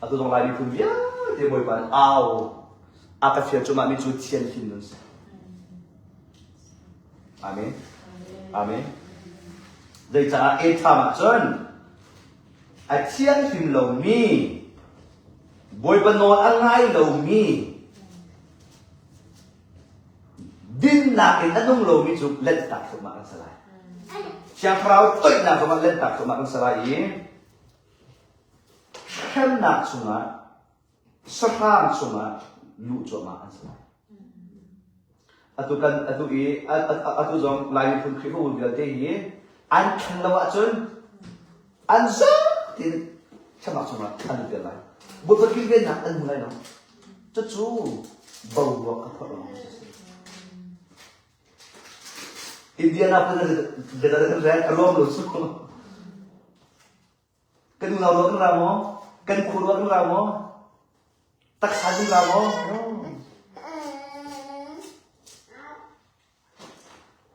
Atu zong Lai miphun vialte Bawipa nih au a ka fial cuahmah mi cu thianhlim nun si. Amen. Amen. Zeicah Abraham ah cun a thianghlim lomi Bawipa nawl a ngai lomi dinnak in a nung lomi cu lentak thluahmah kan si lai. Thiang Thlarau toihnak zongah lentak thluahmah kan si lai i hremnak chungah sahrang chungah luh cuahmah an si lai. Atu kan atu i atu zong Lai miphun Khrihfabu vialte hi an thlen lo ahcun an zat in hremnak chungah an lut lai. Bawipa kilvennak an hmu lai lo. Cucu boruak a phorh lawng a si. Indianapolis na a ruam lo cu. Kan unau ruah kan ra maw? Kan khua ruah kan ra maw? Taksa kan ra maw?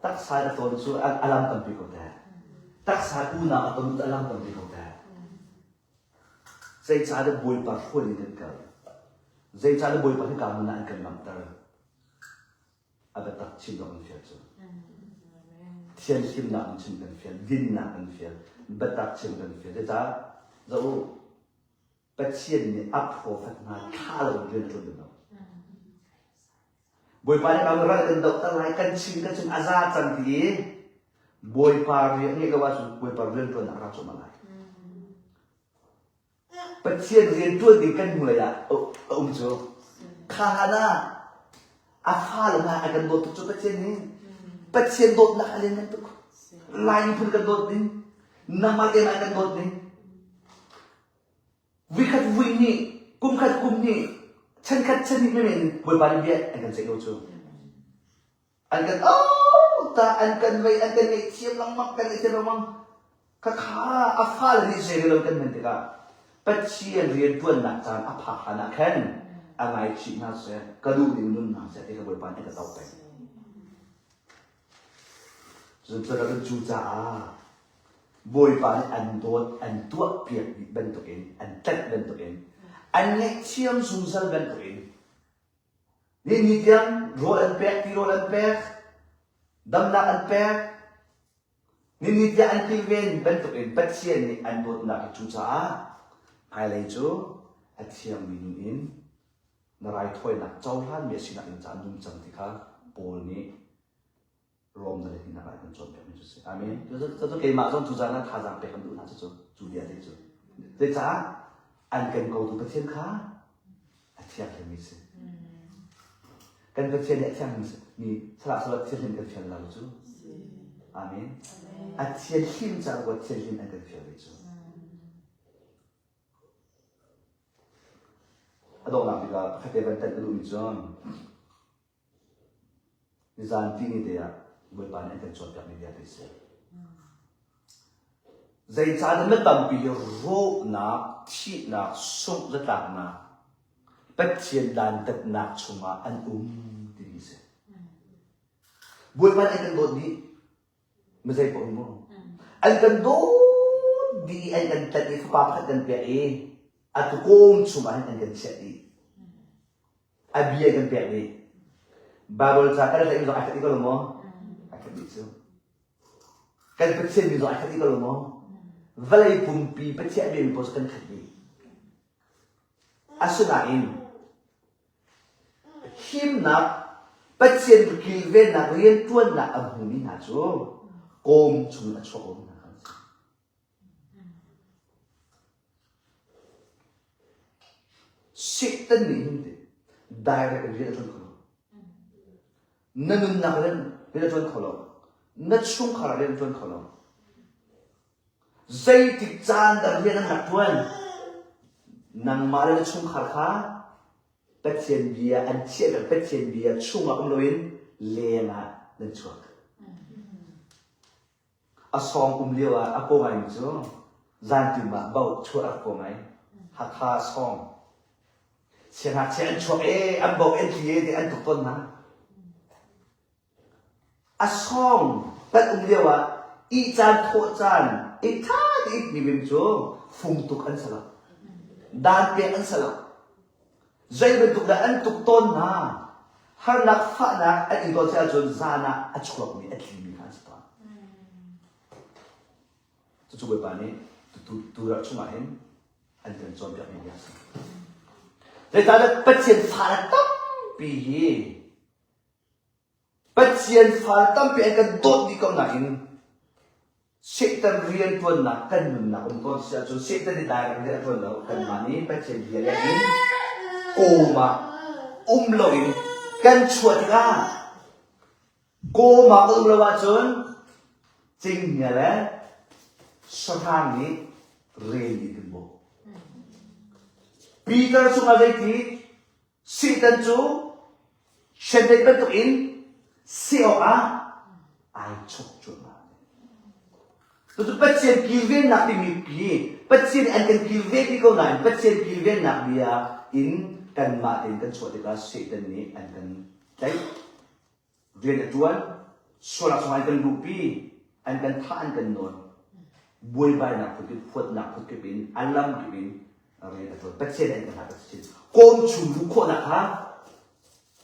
Taksa a tawn cu a lam tampi ko te. Taksa unau a ton cu a lam tampi ko te. Zeicahdah Bawipa hruai in kan kal? Zeicahdah Bawipa hika hmun ah an kan lamter? A biatak chim dawh kan fial cu. Thianhlimnak in chim kan fial, dinnak kan fial, biatak chim kan fial. Zeicah? Zoh u, Pathian nih a profet hna thla lo in rian a ṭuan lo. Bawipa nih ram ral kan dohter lai, kan chim kan chim a za cang ti i Bawipa rian ngeih lo ahcun Bawipa rian ṭuannak a ra cuahmah lai. Pathian rianṭuan ding kan hnulei ah a um cu. Kha hlan ah a fale hna a kan dawt tuk cu Pathian nih. Pathian dawtnak a lianngan tuk. Lai miphun kan dawt ding. Nangmah te a kan dawt ding. Vuikhat vui nih, kum khat kum nih, chan khat chan hnih men Bawipa nih bia an kan ceih lo cu. An kan oh ta an kan vei an kan ngaihthiam lengmang kan ngaihthiam lengmang khakha a fale nih zei lo kan hman tikah Pathian rianṭuannak caan a phak hlan ah khan a ngaichih hna seh ka duh ning nun hna seh ti kha Bawipa nih a ka toh peng. Cun cucaah Bawipa nih an dawt an tuahpiak dih bantukin an tlanh bantukin an ngaihthiam zungzal bantukin Ni tiang rawl an pek, tirawl an pek, damnak an pek. Ni tiang an kilven bantukin Pathian nih an dawtnak hi cucaah hmailei cu a thiangmi nun in na raithawinak cohlanmi a sinak in caah nung cang ti kha Paul nih Rom na lehnak ah kan cawnpiakmi cu si. Amen. Cucu keimah zong cu zan ah thazaang pek kan duh hna cucu cu bia te cu. Zeicah an kan kotu Pathian kha a thianghlimmi si. Kan Pathian nih a thianghlim mi salah salah thianghlim kan fial lo cu. Amen. A thianghlim caah ruat thianghlim an kan fial ve cu. A donghnak bik ah pakhat te van tanh ka duhmi cu Nizan tini te ah Bawipa nih an kan cawnpiakmi vialte si. Zeicahtiah mi tampi hi rawhnak, thihnak, sungh zatlaknak, Pathian dantatnak chungah an um timi si. Bawipa nih an kan dawt dih. Mi zei paoh hi mu. An kan dawt dih. dih i an kan tlanh i fapa pakhat kan pek i atu kawm chungah hin an kan chiah dih. A bia kan pek dih. Bible ca kan tlaih zong ai khat dih ko lo maw? Ai khat dih cu. Kan Pathian min zong ai khat dih ko lo maw? Vawlei pumpi Pathian a biami paoh cu kan khat dih. Asinain himnak Pathian kilvennak rianṭuannak a hmumi hna cu kawm chung a chuak lomi hna kan si. Satan nih hin direct in rian a ṭuan kho lo. Na nunnak rian rian a ṭuan kho lo. Na chungkhar rian a ṭuan kho lo. Zeitik caan dah rian an rak ṭuan? Nangmah le na chungkhar kha Pathian bia an chiahter Pathian bia chungah um loin leng ah nan chuak. A sawng um lio ah a kaw ngaimi cu zantim ah bauh chuah a rak kaw ngai. Hakha sawng. Siangngakchia an chuak ee, an bauh an tli ee ti an tuk tawn hna. A sawng kan um lioah ih caan thawh caan i ṭha tein mimim cu fung tuk an si lo. Dan pek an si lo. Zei bantuk dah an tuk tawn hna. Harnak fahnak an in tawn si ahcun zan ah a chuakmi a tlimi kha an si tawn. Cucu Bawipa nih tu chungah hin an kan cawnpiakmi bia a si. Zeicahtiah Pathian fale tampi hi Pathian fale tampi an kan dawt dih ko nain Satan rianṭuannak kan nunnak um tawn si ahcun Satan nih direct rian a ṭuan lo kanmah nih Pathian bia leng in kawm ah um loin kan chuah tikah kawm ah kan um lo ahcun cinghngia le sahrang nih rel nih kan bawh. Peter cungah zeiti Satan cu chiandeih bantukin seh awkah ai chok cuahmah. Cucu Pathian kilvennak timi hi Pathian nih an kan kilven ti ko nain Pathian kilvennak bia in kanmah tein kan chuah tikah Satan nih an kan tlaih. Rian a ṭuan, sualnak chungah an kan luhpi, an kan thah, an kan nawn. Buaibainak phunkip, huatnak phunkip in, a lam kip in rian a ṭuan. Pathian nih an kan hlah Pathian. Kawm chung luh khawhnak kha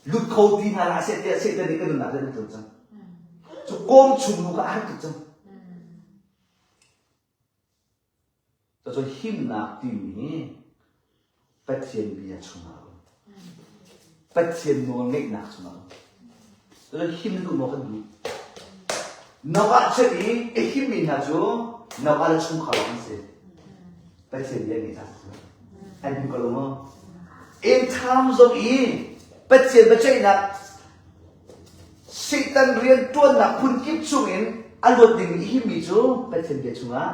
lut kho ti hna hlah seh tiah Satan nih kan nunnak rian a ṭuan cang. Cu kawm chung luh kha a har tuk cang. Cucu himnak timi hi Pathian bia chungah a um. Pathian nawlngeihnak chungah a um. Cucu him na duh maw kan duh? Noah chan i a himmi hna cu Noah le chungkhar lawng an si. Pathian bia ngeih caah si. An him ko lo maw? In time zong i Pathian biaceihnak Satan rianṭuannak phunkip chungin a luat dingmi i himmi cu Pathian bia chungah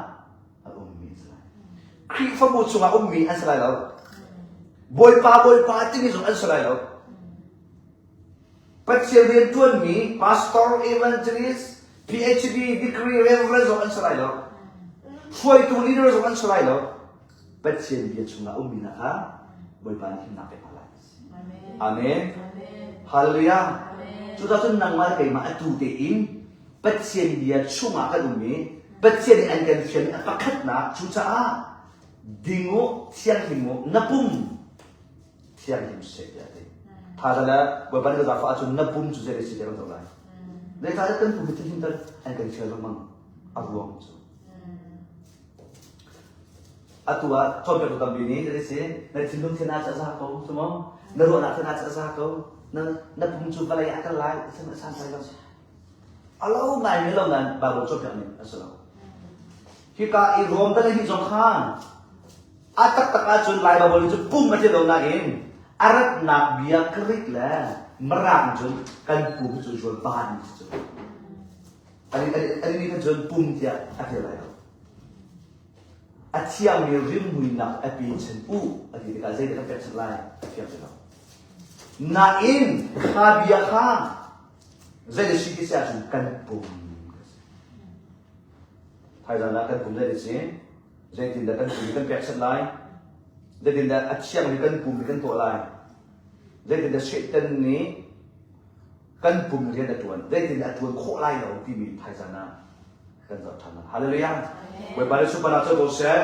a ummi an si lai. Khrihfabu chungah ummi an si lai lo. Bawipa Bawipa timi zong an si lai lo. Pathian rianṭuanmi pastor, evangelist, PhD, degree, reverend zong an si lai lo. Hruaitu leader zong an si lai lo. Pathian bia chungah ummi hna kha Bawipa nih himnak pek hna lai. Amen. Hallelujah. Cucaah cun nangmah le keimah atu tein Pathian bia chungah kan um i Pathian nih an kan fialmi a pakhatnak cucaah ding u, thianghlim u, na pum thianghlim seh tiah a ti. Thaza le Bawipa nih ka zaangfah ahcun na pum cu zei si tiah kan zoh lai. Zeicahtiah kan pum hi thianghlim ter an kan fial lengmang a ruang cu. Atu ah cawnpiaktu tampi nih zei si na thinlung thian ah a za ko cu maw na ruahnak thian ah a za ko na na pum cu vawlei ah kal lai a san lai lo a lo ngai mi lo nain Bible cawnpiak ning a si lo hika i Rom dal hi zong khan a taktak ahcun Lai Bible cu pum a ti lo nain a ratnak bia Greek le Mirang cun kan pum cu zual ban cu An nih khan cun pum tiah a ti lai lo. A thiangmi rimhmuinak a pe chan u a ti tikah zeidah kan pekchanh lai a fiang ti lo. Nain kha bia kha zei si ti si ahcun kan pum Thaizan ah kan pum zei si zeitindah kan pum kan pekchanh lai zeitindah a thiangmi kan pum kan tuah lai zeitindah Satan nih kan pum rian a ṭuan zeitindah a ṭuan khawh lai lo timi thaizan ah. Kan zoh ṭhan. Hallelujah. Bawipa nih super ah co ko seh.